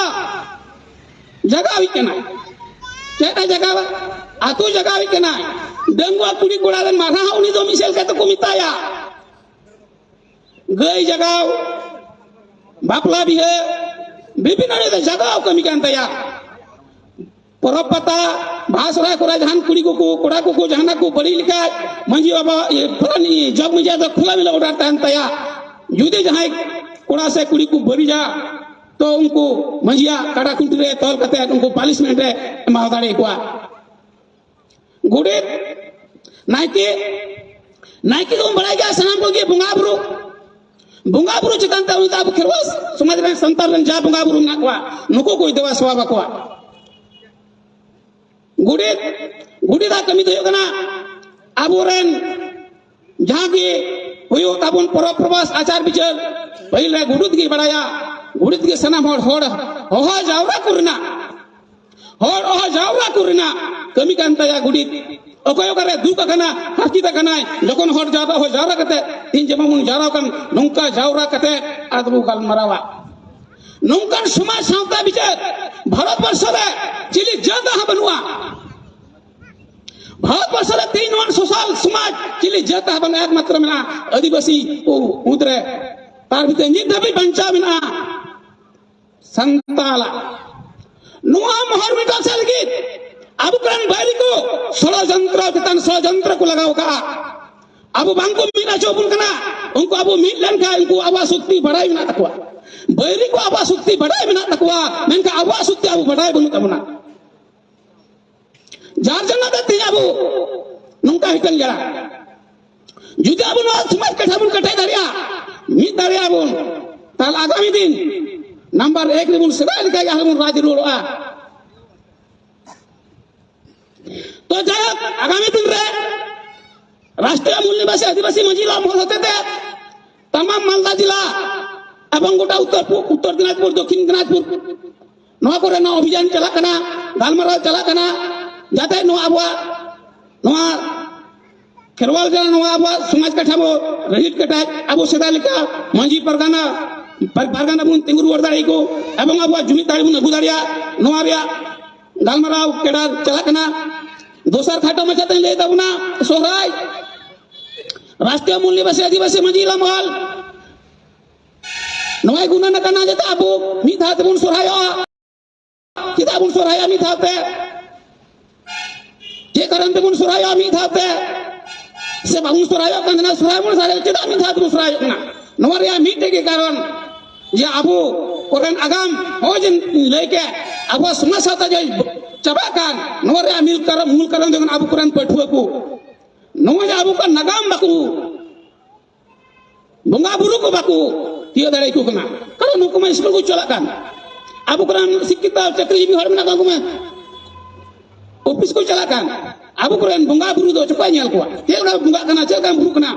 ᱡᱟᱜᱟᱣᱤᱡ ᱠᱟᱱᱟᱭ᱾ ᱪᱮᱫ ᱮ ᱡᱟᱜᱟᱣᱟ? ᱟᱛᱳ ᱡᱟᱜᱟᱣᱤᱡ ᱠᱟᱱᱟᱭ᱾ ᱰᱟᱺᱜᱩᱣᱟᱹ ᱠᱩᱲᱤ ᱠᱚᱲᱟ ᱨᱮᱱ ᱢᱟᱨᱦᱟ ᱦᱚᱸ ᱩᱱᱤ ᱫᱚ ᱢᱤᱫ ᱥᱮᱫ ᱞᱮᱠᱟᱛᱮ ᱠᱚ ᱢᱮᱛᱟᱭᱟ᱾ ᱜᱟᱹᱭ ᱡᱟᱜᱟᱣ, ᱵᱟᱯᱞᱟ ᱵᱤᱦᱟᱹ, ᱵᱤᱵᱷᱤᱱᱱᱚ ᱨᱮ ᱡᱟᱜᱟᱣ ᱠᱟᱹᱢᱤ ᱠᱟᱱ ᱛᱟᱭᱟ᱾ ᱯᱚᱨᱚᱵᱽ ᱯᱟᱛᱟ, ᱵᱟᱦᱟ ᱥᱚᱦᱨᱟᱭ ᱠᱚᱨᱮ ᱡᱟᱦᱟᱱ ᱠᱩᱲᱤ ᱠᱚᱠᱚ, ᱠᱚᱲᱟ ᱠᱚᱠᱚ ᱡᱟᱦᱟᱱᱟᱜ ᱠᱚ ᱵᱟᱹᱲᱤᱡ ᱞᱮᱠᱷᱟᱡ, ᱢᱟᱺᱡᱷᱤ ᱵᱟᱵᱟ, ᱤᱭᱟᱹ, ᱯᱟᱨᱟᱱᱤ, ᱡᱚᱜᱽ ᱢᱟᱺᱡᱷᱤᱭᱟᱜ ᱫᱚ ᱠᱷᱩᱞᱟ ᱢᱮᱞᱟ order ᱛᱟᱦᱮᱱ ᱛᱟᱭᱟ᱾ ᱡᱩᱫᱤ ᱡᱟᱦᱟᱸᱭ ᱠᱚᱲᱟ ᱥᱮ ᱠᱩᱲᱤ ᱠᱚ ᱵᱟᱹᱲᱤᱡᱟ, ᱛᱚ ᱩᱱᱠᱩ ᱢᱟᱺᱡᱷᱤᱭᱟᱜ ᱠᱟᱰᱟ ᱠᱷᱩᱱᱴᱤ ᱨᱮ ᱛᱚᱞ ᱠᱟᱛᱮ ᱩᱱᱠᱩ punishment ᱮ ᱮᱢᱟ ᱫᱟᱲᱮ ᱟᱠᱚᱣᱟ᱾ ᱜᱚᱰᱮᱛ, ᱱᱟᱭᱠᱮ, ᱱᱟᱭᱠᱮ ᱫᱚᱵᱚᱱ ᱵᱟᱲᱟᱭ ᱜᱮᱭᱟ ᱥᱟᱱᱟᱢ ᱠᱚᱜᱮ ᱵᱚᱸᱜᱟ ᱵᱩᱨᱩ, ᱵᱚᱸᱜᱟ ᱵᱩᱨᱩ ᱪᱮᱛᱟᱱ ᱛᱮ ᱩᱱᱤ ᱫᱚ ᱟᱵᱚ ᱠᱷᱮᱨᱣᱟᱞ ᱥᱚᱢᱟᱡᱽ ᱨᱮᱱ ᱥᱟᱱᱛᱟᱲ ᱨᱮᱱ ᱡᱟ ᱵᱚᱸᱜᱟ ᱵᱩᱨᱩ ᱢᱮᱱᱟᱜ ᱠᱚᱣᱟ, ᱱᱩᱠᱩ ᱠᱚᱭ ᱫᱮᱵᱟ ᱥᱮᱵᱟ ᱠᱚᱣᱟ᱾ ᱜᱚᱰᱮᱛ, ᱜᱚᱰᱮᱛᱟᱜ ᱠᱟᱹᱢᱤ ᱫᱚ ᱦᱩᱭᱩᱜ ᱠᱟᱱᱟ ᱟᱵᱚᱨᱮᱱ ᱡᱟᱦᱟᱸ ᱜᱮ ᱦᱩᱭᱩᱜ ᱛᱟᱵᱚᱱ ᱯᱚᱨᱚᱵᱽ ᱯᱨᱚᱵᱟᱥ ᱟᱪᱟᱨ ᱵᱤᱪᱟᱹᱨ, ᱯᱟᱹᱦᱤᱞ ᱨᱮ ᱜᱚᱰᱮᱛ ᱜᱮ ᱵᱟᱲᱟᱭᱟ᱾ ᱜᱚᱰᱮᱛ ᱜᱮ ᱥᱟᱱᱟᱢ ᱦᱚᱲ, ᱦᱚᱲ ᱦᱚᱦᱚ ᱡᱟᱣᱨᱟ ᱠᱚ ᱨᱮᱱᱟᱜ, ᱦᱚᱲ ᱦᱚᱦᱚ ᱡᱟᱣᱨᱟ ᱠᱚ ᱨᱮᱱᱟᱜ ᱠᱟᱹᱢᱤ ᱠᱟᱱ ᱛᱟᱭᱟ ᱜᱚᱰᱮᱛ᱾ ᱚᱠᱚᱭ ᱚᱠᱟᱨᱮ ᱫᱩᱠ ᱟᱠᱟᱱᱟ, ᱦᱟᱨᱠᱮᱛ ᱟᱠᱟᱱᱟᱭ, ᱡᱚᱠᱷᱚᱱ ᱦᱚᱲ ᱡᱟᱣᱨᱟ, ᱦᱚᱦᱚ ᱡᱟᱣᱨᱟ ᱠᱟᱛᱮ, ᱛᱮᱦᱮᱧ ᱡᱮᱢᱚᱱ ᱵᱚᱱ ᱡᱟᱣᱨᱟ ᱟᱠᱟᱱ, ᱱᱚᱝᱠᱟ ᱡᱟᱣᱨᱟ ᱠᱟᱛᱮ ᱟᱫᱚ ᱵᱚ ᱜᱟᱞᱢᱟᱨᱟᱣᱟ᱾ ᱱᱚᱝᱠᱟᱱ ᱥᱚᱢᱟᱡᱽ ᱥᱟᱶᱛᱟ ᱵᱤᱪᱟᱹᱨ ᱵᱷᱟᱨᱚᱛ ᱵᱚᱨᱥᱚ ᱨᱮ ᱪᱤᱞᱤ ᱡᱟᱹᱛ ᱦᱚᱸ ᱵᱟᱹᱱᱩᱜᱼᱟ᱾ ᱵᱷᱟᱨᱚᱛ ᱵᱚᱨᱥᱚ ᱨᱮ ᱛᱮᱦᱮᱧ ᱱᱚᱣᱟ ᱥᱳᱥᱟᱞ ᱥᱚᱢᱟᱡᱽ ᱪᱤᱞᱤ ᱡᱟᱹᱛ ᱦᱚᱸ ᱵᱟᱹᱱᱩᱜᱼᱟ, ᱮᱠᱢᱟᱛᱨᱚ ᱢᱮᱱᱟᱜᱼᱟ ᱟᱹᱫᱤᱵᱟᱹᱥᱤ ᱠᱚ ᱢᱩᱫᱽᱨᱮ᱾ ᱛᱟᱨ ᱵᱷᱤᱛᱨᱤ ᱱᱤᱛ ᱫᱷᱟᱹᱵᱤᱡ ᱵᱟᱧᱪᱟᱣ ᱢᱮᱱᱟᱜᱼᱟ ᱥᱟᱱᱛᱟᱞᱟᱜ᱾ ᱱᱚᱣᱟ ᱢᱚᱦᱚᱨ ᱢᱮᱴᱟᱣ ᱥᱮᱫ ᱞᱟᱹᱜᱤᱫ ᱟᱵᱚ ᱠᱚᱨᱮᱱ ᱵᱟᱹᱭᱨᱤ ᱠᱚ ᱥᱚᱲᱚᱡᱚᱱᱛᱨᱚ ᱪᱮᱛᱟᱱ ᱥᱚᱲᱚᱡᱚᱱᱛᱨᱚ ᱠᱚ ᱞᱟᱜᱟᱣ ᱠᱟᱜᱼᱟ᱾ ᱟᱵᱚ ᱵᱟᱝ ᱠᱚ ᱢᱤᱫ ᱦᱚᱪᱚ ᱵᱚᱱ ᱠᱟᱱᱟ᱾ ᱩᱱᱠᱩ ᱟᱵᱚ ᱢᱤᱫ ᱞᱮᱱᱠᱷᱟᱱ ᱩᱱᱠᱩ ᱟᱵᱚᱣᱟᱜ ᱥᱚᱠᱛᱤ ᱵᱟᱲᱟᱭ ᱢᱮᱱᱟᱜ ᱛᱟᱠᱚᱣᱟ᱾ ᱵᱟᱹᱭᱨᱤ ᱠᱚ ᱟᱵᱚᱣᱟᱜ ᱥᱚᱠᱛᱤ ᱵᱟᱲᱟᱭ ᱢᱮᱱᱟᱜ ᱛᱟᱠᱚᱣᱟ, ᱢᱮᱱᱠᱷᱟᱱ ᱟᱵᱚᱣᱟᱜ ᱥᱚᱠᱛᱤ ᱟᱵᱚ ᱵᱟᱲᱟᱭ ᱵᱟᱹᱱᱩᱜ ᱛᱟᱵᱚᱱᱟ᱾ ᱡᱟᱨ ᱡᱚᱱᱱᱚ ᱛᱮ ᱛᱮᱦᱮᱧ ᱟᱵᱚ ᱱᱚᱝᱠᱟ ᱦᱤᱴᱟᱹᱝ ᱜᱮᱭᱟ᱾ ᱡᱩᱫᱤ ᱟᱵᱚ ᱱᱚᱣᱟ ᱥᱚᱢᱟᱡᱽ ᱠᱟᱛᱷᱟ ᱵᱚᱱ ᱠᱮᱴᱮᱡ ᱫᱟᱲᱮᱭᱟᱜᱼᱟ, ᱢᱤᱫ ᱫᱟᱲᱮᱭᱟᱜᱼᱟ ᱵᱚᱱ, ᱛᱟᱦᱞᱮ ᱟᱜᱟᱢᱤ ᱫᱤᱱ ᱱᱟᱢᱵᱟᱨ ᱮᱠ ᱨᱮᱵᱚᱱ ᱥᱮᱫᱟᱭ ᱞᱮᱠᱟ ᱜᱮ ᱟᱨᱦᱚᱸ ᱵᱚᱱ ᱨᱟᱡᱽ ᱨᱩᱣᱟᱹᱲᱚᱜᱼᱟ᱾ ᱛᱚ ᱡᱟᱭᱦᱳᱠ, ᱟᱜᱟᱢᱤ ᱫᱤᱱ ᱨᱮ ᱨᱟᱥᱴᱨᱤᱭᱚ ᱢᱩᱞ ᱱᱤᱵᱟᱥᱤ ᱟᱹᱫᱤᱵᱟᱹᱥᱤ ᱢᱟᱹᱡᱷᱤ ᱞᱟ ᱢᱚᱦᱚᱞ ᱦᱚᱛᱮᱛᱮ ᱛᱟᱢᱟᱢ ᱢᱟᱞᱫᱟ ᱡᱮᱞᱟ ᱮᱵᱚᱝ ᱜᱚᱴᱟ ᱩᱛᱛᱚᱨ, ᱩᱛᱛᱚᱨ ᱫᱤᱱᱟᱡᱽᱯᱩᱨ, ᱫᱚᱠᱷᱤᱱ ᱫᱤᱱᱟᱡᱽᱯᱩᱨ, ᱱᱚᱣᱟ ᱠᱚᱨᱮ ᱱᱚᱣᱟ ᱚᱵᱷᱤᱡᱟᱱ ᱪᱟᱞᱟᱜ ᱠᱟᱱᱟ, ᱜᱟᱞᱢᱟᱨᱟᱣ ᱪᱟᱞᱟᱜ ᱠᱟᱱᱟ, ᱡᱟᱛᱮ ᱱᱚᱣᱟ ᱟᱵᱚᱣᱟᱜ, ᱱᱚᱣᱟ ᱠᱷᱮᱨᱣᱟᱞ ᱡᱟᱱᱟ, ᱱᱚᱣᱟ ᱟᱵᱚᱣᱟᱜ ᱥᱚᱢᱟᱡᱽ ᱠᱟᱴᱷᱟᱢᱳ ᱨᱤᱦᱤᱴ ᱠᱮᱴᱮᱡ, ᱟᱵᱚ ᱥᱮᱫᱟᱭ ᱞᱮᱠᱟ ᱢᱟᱹᱡᱷᱤ ᱯᱟᱨᱜᱟᱱᱟ, ᱯᱟᱨ-, ᱯᱟᱨᱜᱟᱱᱟ ᱵᱚᱱ ᱛᱤᱸᱜᱩ ᱨᱩᱣᱟᱹᱲ ᱫᱟᱲᱮ ᱟᱠᱚ ᱮᱵᱚᱝ ᱟᱵᱚᱣᱟᱜ ᱡᱩᱢᱤᱫ ᱫᱟᱲᱮ ᱵᱚᱱ ᱟᱹᱜᱩ ᱫᱟᱲᱮᱭᱟᱜ, ᱱᱚᱣᱟ ᱨᱮᱭᱟᱜ ᱜᱟᱞᱢᱟᱨᱟᱣ ᱠᱮᱰᱟᱨ ᱪᱟᱞᱟᱜ ᱠᱟᱱᱟ᱾ ᱫᱚᱥᱟᱨ ᱠᱷᱟᱴᱚ ᱢᱟᱪᱷᱟ ᱛᱮᱧ ᱞᱟᱹᱭ ᱛᱟᱵᱚᱱᱟ, ᱥᱚᱦᱨᱟᱭ᱾ ᱨᱟᱥᱴᱨᱤᱭᱚ ᱢᱩᱞ ᱱᱤᱵᱟᱥᱤ ᱟᱹᱫᱤᱵᱟᱹᱥᱤ ᱢᱟᱹᱡᱷᱤ ᱞᱟᱢᱟᱞ ᱱᱚᱣᱟᱭ ᱜᱩᱱᱟᱹᱱ ᱟᱠᱟᱱᱟ, ᱡᱟᱛᱮ ᱟᱵᱚ ᱢᱤᱫ ᱫᱷᱟᱣ ᱛᱮᱵᱚᱱ ᱥᱚᱦᱨᱟᱭᱚᱜᱼᱟ᱾ ᱪᱮᱫᱟᱜ ᱵᱚᱱ ᱥᱚᱦᱨᱟᱭᱚᱜᱼᱟ ᱢᱤᱫ ᱫᱷᱟᱣ ᱛᱮ? ᱪᱮᱫ ᱠᱟᱨᱚᱱ ᱛᱮᱵᱚᱱ ᱥᱚᱦᱨᱟᱭᱚᱜᱼᱟ ᱢᱤᱫ ᱫᱷᱟᱣ ᱛᱮ? ᱥᱮ ᱵᱟᱵᱚᱱ ᱥᱚᱦᱨᱟᱭᱚᱜ ᱠᱟᱱ ᱛᱟᱦᱮᱱᱟ? ᱥᱚᱦᱨᱟᱭ ᱵᱚᱱ ᱥᱚᱦᱨᱟᱭᱚᱜ, ᱪᱮᱫᱟᱜ ᱢᱤᱫ ᱫᱷᱟᱣ ᱛᱮᱵᱚᱱ ᱥᱚᱦᱨᱟᱭᱚᱜ ᱠᱟᱱᱟ? ᱱᱚᱣᱟ ᱨᱮᱭᱟᱜ ᱢᱤᱫᱴᱮᱡ ᱜᱮ ᱠᱟᱨᱚᱱ, ᱡᱮ ᱟᱵᱚ ᱠᱚᱨᱮᱱ ᱟᱜᱟᱢ, ᱦᱚᱸ ᱡᱮ ᱞᱟᱹᱭ ᱠᱮᱫ, ᱟᱵᱚᱣᱟᱜ ᱥᱚᱢᱟᱡᱽ ᱥᱟᱶᱛᱟ ᱡᱮ ᱪᱟᱵᱟᱜ ᱠᱟᱱ, ᱱᱚᱣᱟ ᱨᱮᱭᱟᱜ ᱢᱤᱫ ᱠᱟᱨᱚᱱ, ᱢᱩᱞ ᱠᱟᱨᱚᱱ ᱫᱚ ᱠᱟᱱᱟ ᱟᱵᱚ ᱠᱚᱨᱮᱱ ᱯᱟᱹᱴᱷᱩᱣᱟᱹ ᱠᱚ ᱱᱚᱣᱟ ᱡᱮ ᱟᱵᱚ ᱠᱚ ᱱᱟᱜᱟᱢ ᱵᱟᱠᱚ, ᱵᱚᱸᱜᱟ ᱵᱩᱨᱩ ᱠᱚ ᱵᱟᱠᱚ ᱛᱤᱭᱟᱹᱜ ᱫᱟᱲᱮ ᱟᱠᱚ ᱠᱟᱱᱟ᱾ ᱠᱟᱨᱚᱱ ᱱᱩᱠᱩ ᱢᱟ ᱥᱠᱩᱞ ᱠᱚ ᱪᱟᱞᱟᱜ ᱠᱟᱱ, ᱟᱵᱚ ᱠᱚᱨᱮᱱ ᱥᱤᱠᱠᱷᱤᱛ ᱪᱟᱹᱠᱨᱤᱡᱤᱵᱤ ᱦᱚᱲ ᱢᱮᱱᱟᱜ ᱠᱚᱣᱟ, ᱩᱱᱠᱩ ᱢᱟ ᱚᱯᱷᱤᱥ ᱠᱚ ᱪᱟᱞᱟᱜ ᱠᱟᱱ᱾ ᱟᱵᱚ ᱠᱚᱨᱮᱱ ᱵᱚᱸᱜᱟ ᱵᱩᱨᱩ ᱫᱚ ᱪᱮᱫ ᱞᱮᱠᱟᱭ ᱧᱮᱞ ᱠᱚᱣᱟ? ᱪᱮᱫ ᱞᱮᱠᱟ ᱵᱚᱸᱜᱟᱜ ᱠᱟᱱᱟ, ᱪᱮᱫ ᱞᱮᱠᱟ ᱵᱩᱨᱩᱜ ᱠᱟᱱᱟ?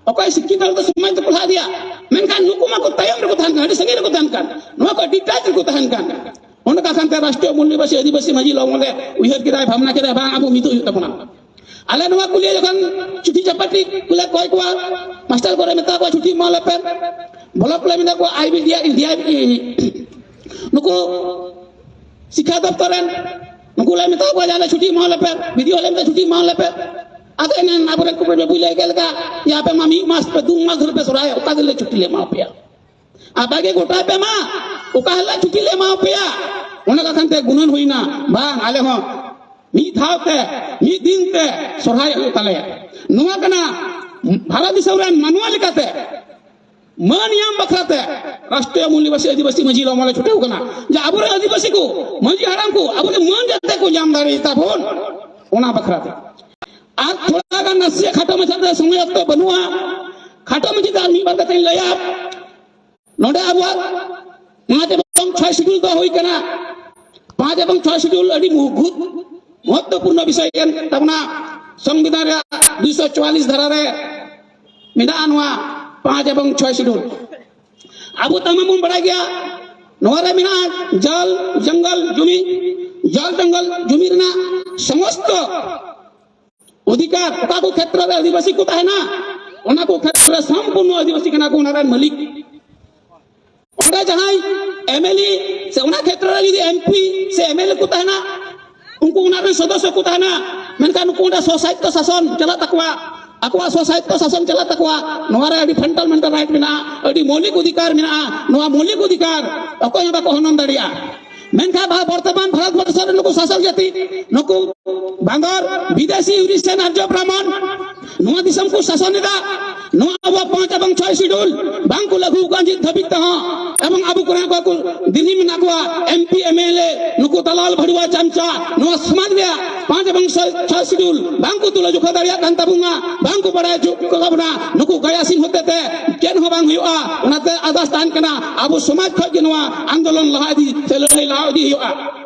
ᱚᱠᱚᱭ ᱥᱤᱠᱠᱷᱤᱛ ᱦᱚᱲ ᱫᱚ ᱥᱚᱢᱟᱡᱽ ᱫᱚᱠᱚ ᱞᱟᱦᱟ ᱤᱫᱤᱭᱟ, ᱢᱮᱱᱠᱷᱟᱱ ᱱᱩᱠᱩ ᱢᱟᱠᱚ ᱛᱟᱭᱚᱢ ᱨᱮᱠᱚ ᱛᱟᱦᱮᱱ ᱠᱟᱱ, ᱟᱹᱰᱤ ᱥᱟᱺᱜᱤᱧ ᱨᱮᱠᱚ ᱛᱟᱦᱮᱱ ᱠᱟᱱ, ᱱᱚᱣᱟ ᱠᱚ ᱟᱹᱰᱤ ᱴᱟᱪ ᱨᱮᱠᱚ ᱛᱟᱦᱮᱱ ᱠᱟᱱ᱾ ᱚᱱᱟ ᱠᱟᱨᱚᱱ ᱛᱮ ᱨᱟᱥᱴᱨᱤᱭᱚ ᱢᱩᱞ ᱱᱤᱵᱟᱥᱤ ᱟᱹᱫᱤᱵᱟᱹᱥᱤ ᱢᱟᱹᱡᱷᱤ ᱞᱚᱢᱚᱞ ᱮ ᱩᱭᱦᱟᱹᱨ ᱠᱮᱫᱟᱭ, ᱵᱷᱟᱵᱽᱱᱟ ᱠᱮᱫᱟᱭ, ᱵᱟᱝ, ᱟᱵᱚ ᱢᱤᱫᱚᱜ ᱦᱩᱭᱩᱜ ᱛᱟᱵᱚᱱᱟ᱾ ᱟᱞᱮ ᱱᱚᱣᱟ ᱠᱩᱞᱤᱭᱟ ᱡᱚᱠᱷᱚᱱ ᱪᱩᱴᱤ ᱪᱟᱯᱟᱴᱤ ᱠᱚᱞᱮ ᱠᱚᱭ ᱠᱚᱣᱟ, ᱢᱟᱥᱴᱟᱨ ᱠᱚᱨᱮ ᱢᱮᱛᱟ ᱠᱚᱣᱟ ᱪᱩᱴᱤ ᱮᱢᱟ ᱞᱮᱯᱮ, ᱵᱞᱚᱠ ᱞᱮ ᱢᱮᱛᱟ ᱠᱚᱣᱟ, ᱟᱭ ᱵᱤ ᱰᱤ ᱟᱭ, ᱰᱤ ᱟᱭ, ᱱᱩᱠᱩ ᱥᱤᱠᱠᱷᱟ ᱫᱚᱯᱛᱚᱨ ᱨᱮᱱ, ᱱᱩᱠᱩ ᱞᱮ ᱢᱮᱛᱟ ᱠᱚᱣᱟ ᱡᱮ ᱟᱞᱮ ᱪᱷᱩᱴᱤ ᱮᱢᱟ ᱞᱮᱯᱮ, ᱵᱤ ᱰᱤ ᱳ ᱞᱮ ᱢᱮᱛᱟ ᱪᱷᱩᱴᱤ ᱮᱢᱟ ᱞᱮᱯᱮ᱾ ᱟᱫᱚ ᱮᱱᱟᱱ ᱟᱵᱚᱨᱮᱱ ᱠᱚ ᱵᱟᱹᱵᱩᱭ ᱞᱟᱹᱭ ᱠᱮᱫ ᱞᱮᱠᱟ ᱡᱮ ᱟᱯᱮ ᱢᱟ ᱢᱤᱫ ᱢᱟᱥ ᱯᱮ, ᱫᱩ ᱢᱟᱥ ᱫᱷᱚᱨᱮ ᱯᱮ ᱥᱚᱨᱦᱟᱭ, ᱚᱠᱟ ᱫᱤᱱ ᱞᱮ ᱪᱷᱩᱴᱤ ᱞᱮ ᱮᱢᱟ ᱯᱮᱭᱟ? ᱟᱯᱮ ᱜᱮ ᱜᱚᱴᱟᱭ ᱯᱮ ᱢᱟ, ᱚᱠᱟ ᱦᱤᱞᱳᱜ ᱪᱷᱩᱴᱤ ᱞᱮ ᱮᱢᱟ ᱯᱮᱭᱟ᱾ ᱚᱱᱟ ᱠᱟᱛᱷᱟ ᱛᱮ ᱜᱩᱱᱟᱹᱱ ᱦᱩᱭᱱᱟ, ᱵᱟᱝ, ᱟᱞᱮ ᱦᱚᱸ ᱢᱤᱫ ᱫᱷᱟᱣ ᱛᱮ, ᱢᱤᱫ ᱫᱤᱱ ᱛᱮ ᱥᱚᱨᱦᱟᱭ ᱦᱩᱭᱩᱜ ᱛᱟᱞᱮᱭᱟ᱾ ᱱᱚᱣᱟ ᱠᱟᱱᱟ ᱵᱷᱟᱨᱚᱛ ᱫᱤᱥᱚᱢ ᱨᱮᱱ ᱢᱟᱱᱣᱟ ᱞᱮᱠᱟᱛᱮ ᱢᱟᱹᱱ ᱧᱟᱢ ᱵᱟᱠᱷᱨᱟ ᱛᱮ ᱨᱟᱥᱴᱨᱤᱭᱚ ᱢᱩᱞ ᱱᱤᱵᱟᱥᱤ ᱟᱹᱫᱤᱵᱟᱹᱥᱤ ᱢᱟᱹᱡᱷᱤ ᱞᱚᱢᱚᱞᱮ ᱪᱷᱩᱴᱟᱹᱣ ᱠᱟᱱᱟ, ᱡᱮ ᱟᱵᱚᱨᱮᱱ ᱟᱹᱫᱤᱵᱟᱹᱥᱤ ᱠᱚ, ᱢᱟᱹᱡᱷᱤ ᱦᱟᱲᱟᱢ ᱠᱚ ᱟᱵᱚᱨᱮᱱ ᱢᱟᱹᱱ ᱡᱟᱛᱮ ᱠᱚ ᱧᱟᱢ ᱫᱟᱲᱮ ᱛᱟᱵᱚᱱ, ᱚᱱᱟ ᱵᱟᱠᱷᱨᱟ ᱛᱮ᱾ ᱟᱨ ᱛᱷᱚᱲᱟ ᱜᱟᱱ ᱱᱟᱥᱮᱭᱟᱜ ᱠᱷᱟᱴᱚ ᱢᱟᱪᱷᱟ ᱛᱮ ᱥᱚᱢᱚᱭ ᱚᱠᱛᱚ ᱵᱟᱹᱱᱩᱜᱼᱟ, ᱠᱷᱟᱴᱚ ᱢᱟᱪᱷᱟ ᱛᱮ ᱟᱨ ᱢᱤᱫ ᱵᱟᱨ ᱠᱟᱛᱷᱟᱧ ᱞᱟᱹᱭᱟ᱾ ᱱᱚᱰᱮ ᱟᱵᱚᱣᱟᱜ ᱯᱟᱸᱪ ᱮᱵᱚᱝ ᱪᱷᱚᱭ ᱥᱤᱰᱩᱞ ᱫᱚ ᱦᱩᱭ ᱠᱟᱱᱟ᱾ ᱯᱟᱸᱪ ᱮᱵᱚᱝ ᱪᱷᱚᱭ ᱥᱤᱰᱩᱞ ᱟᱹᱰᱤ ᱢᱩᱦᱩᱛ ᱢᱚᱦᱚᱛᱛᱚᱯᱩᱨᱱᱚ ᱵᱤᱥᱚᱭ ᱠᱟᱱ ᱛᱟᱵᱚᱱᱟ᱾ ᱥᱚᱝᱵᱤᱫᱷᱟᱱ ᱨᱮᱭᱟᱜ ᱫᱩᱭᱥᱚ ᱪᱩᱣᱟᱞᱤᱥ ᱫᱷᱟᱨᱟ ᱨᱮ ᱢᱮᱱᱟᱜᱼᱟ ᱱᱚᱣᱟ ᱯᱟᱸᱪ ᱮᱵᱚᱝ ᱪᱷᱚᱭ ᱥᱤᱰᱩᱞ᱾ ᱟᱵᱚ ᱛᱟᱢᱟᱢ ᱵᱚᱱ ᱵᱟᱲᱟᱭ ᱜᱮᱭᱟ, ᱱᱚᱣᱟ ᱨᱮ ᱢᱮᱱᱟᱜᱼᱟ ᱡᱚᱞ ᱡᱚᱝᱜᱚᱞ ᱡᱩᱢᱤ, ᱡᱚᱞ ᱡᱚᱝᱜᱚᱞ ᱡᱩᱢᱤ ᱨᱮᱱᱟᱜ ᱥᱚᱢᱚᱥᱛᱚ ᱚᱫᱷᱤᱠᱟᱨ, ᱚᱠᱟ ᱠᱚ ᱠᱷᱮᱛᱨᱚ ᱨᱮ ᱟᱹᱫᱤᱵᱟᱹᱥᱤ ᱠᱚ ᱛᱟᱦᱮᱱᱟ, ᱚᱱᱟ ᱠᱚ ᱠᱷᱮᱛᱨᱚ ᱨᱮ ᱥᱚᱢᱯᱩᱨᱱᱚ ᱟᱹᱫᱤᱵᱟᱹᱥᱤ ᱠᱟᱱᱟ ᱠᱚ ᱚᱱᱟ ᱨᱮᱱ ᱢᱟᱹᱞᱤᱠ᱾ ᱚᱸᱰᱮ ᱡᱟᱦᱟᱸᱭ ᱮᱢ ᱮᱞ ᱮ ᱥᱮ ᱚᱱᱟ ᱠᱷᱮᱛᱨᱚ ᱨᱮ ᱡᱩᱫᱤ ᱮᱢ ᱯᱤ ᱥᱮ ᱮᱢ ᱮᱞ ᱮ ᱠᱚ ᱛᱟᱦᱮᱱᱟ, ᱩᱱᱠᱩ ᱚᱱᱟ ᱨᱮᱱ ᱥᱚᱫᱚᱥᱥᱚ ᱠᱚ ᱛᱟᱦᱮᱱᱟ, ᱢᱮᱱᱠᱷᱟᱱ ᱱᱩᱠᱩ ᱚᱸᱰᱮ ᱥᱚᱥᱟᱭᱤᱛᱛᱚ ᱥᱟᱥᱚᱱ ᱪᱟᱞᱟᱜ ᱛᱟᱠᱚᱣᱟ, ᱟᱠᱚᱣᱟᱜ ᱥᱚᱥᱟᱭᱤᱛᱛᱚ ᱥᱟᱥᱚᱱ ᱪᱟᱞᱟᱜ ᱛᱟᱠᱚᱣᱟ᱾ ᱱᱚᱣᱟ ᱨᱮ ᱟᱹᱰᱤ ᱯᱷᱟᱱᱰᱟᱢᱮᱱᱴᱟᱞ ᱨᱟᱭᱤᱴ ᱢᱮᱱᱟᱜᱼᱟ, ᱟᱹᱰᱤ ᱢᱳᱣᱞᱤᱠ ᱚᱫᱷᱤᱠᱟᱨ ᱢᱮᱱᱟᱜᱼᱟ᱾ ᱱᱚᱣᱟ ᱢᱳᱣᱞᱤᱠ ᱚᱫᱷᱤᱠᱟᱨ ᱚᱠᱚᱭ ᱦᱚᱸ ᱵᱟᱠᱚ ᱦᱚᱱᱚᱱ ᱫᱟᱲᱮᱭᱟᱜᱼᱟ᱾ ᱢᱮᱱᱠᱷᱟᱱ ᱵᱷᱟ-, ᱵᱚᱨᱛᱚᱢᱟᱱ ᱵᱷᱟᱨᱚᱛ ᱵᱚᱨᱥᱚ ᱨᱮ ᱱᱩᱠᱩ ᱥᱟᱥᱚᱱ ᱡᱟᱹᱛᱤ, ᱱᱩᱠᱩ ᱵᱟᱸᱫᱚᱨ, ᱵᱤᱫᱮᱥᱤ, ᱤᱭᱩᱨᱤᱥᱤᱭᱟᱱ, ᱟᱨᱡᱚ ᱵᱨᱟᱦᱢᱚᱱ ᱱᱚᱣᱟ ᱫᱤᱥᱚᱢ ᱠᱚ ᱥᱟᱥᱚᱱ ᱮᱫᱟ᱾ ᱱᱚᱣᱟ ᱟᱵᱚ ᱯᱟᱸᱪ ᱮᱵᱚᱝ ᱪᱷᱚᱭ ᱥᱤᱰᱩᱞ ᱵᱟᱝ ᱠᱚ ᱞᱟᱹᱜᱩ ᱟᱠᱟᱫ ᱱᱤᱛ ᱫᱷᱟᱹᱵᱤᱡ ᱛᱮᱦᱚᱸ, ᱮᱵᱚᱝ ᱟᱵᱚ ᱠᱚᱨᱮᱱ ᱚᱠᱚᱭ ᱠᱚ ᱫᱤᱞᱞᱤ ᱢᱮᱱᱟᱜ ᱠᱚᱣᱟ, M P, M L A, ᱱᱩᱠᱩ ᱫᱟᱞᱟᱞ ᱵᱷᱟᱹᱲᱩᱣᱟ ᱪᱟᱢᱪᱟ, ᱱᱚᱣᱟ ᱥᱚᱢᱟᱡᱽ ᱨᱮᱭᱟᱜ ᱯᱟᱸᱪ ᱮᱵᱚᱝ ᱪᱷᱚᱭ ᱥᱤᱰᱩᱞ ᱵᱟᱝ ᱠᱚ ᱛᱩᱞᱟᱹ ᱡᱚᱠᱷᱟ ᱫᱟᱲᱮᱭᱟᱜ ᱠᱟᱱ ᱛᱟᱵᱚᱱᱟ, ᱵᱟᱝ ᱠᱚ ᱵᱟᱲᱟᱭ ᱦᱚᱪᱚ ᱠᱟᱵᱚᱱᱟ᱾ ᱱᱩᱠᱩ ᱜᱟᱭᱟᱥᱤᱱ ᱦᱚᱛᱮ ᱛᱮ ᱪᱮᱫ ᱦᱚᱸ ᱵᱟᱝ ᱦᱩᱭᱩᱜᱼᱟ᱾ ᱚᱱᱟᱛᱮ ᱟᱨᱫᱟᱥ ᱛᱟᱦᱮᱱ ᱠᱟᱱᱟ, ᱟᱵᱚ ᱥᱚᱢᱟᱡᱽ ᱠᱷᱚᱱ ᱜᱮ ᱱᱚᱣᱟ ᱟᱱᱫᱳᱞᱚᱱ ᱞᱟᱦᱟ ᱤᱫᱤ ᱥᱮ ᱞᱟᱹᱲᱦᱟᱹᱭ ᱞᱟᱦᱟ ᱤᱫᱤ ᱦᱩᱭᱩᱜᱼᱟ᱾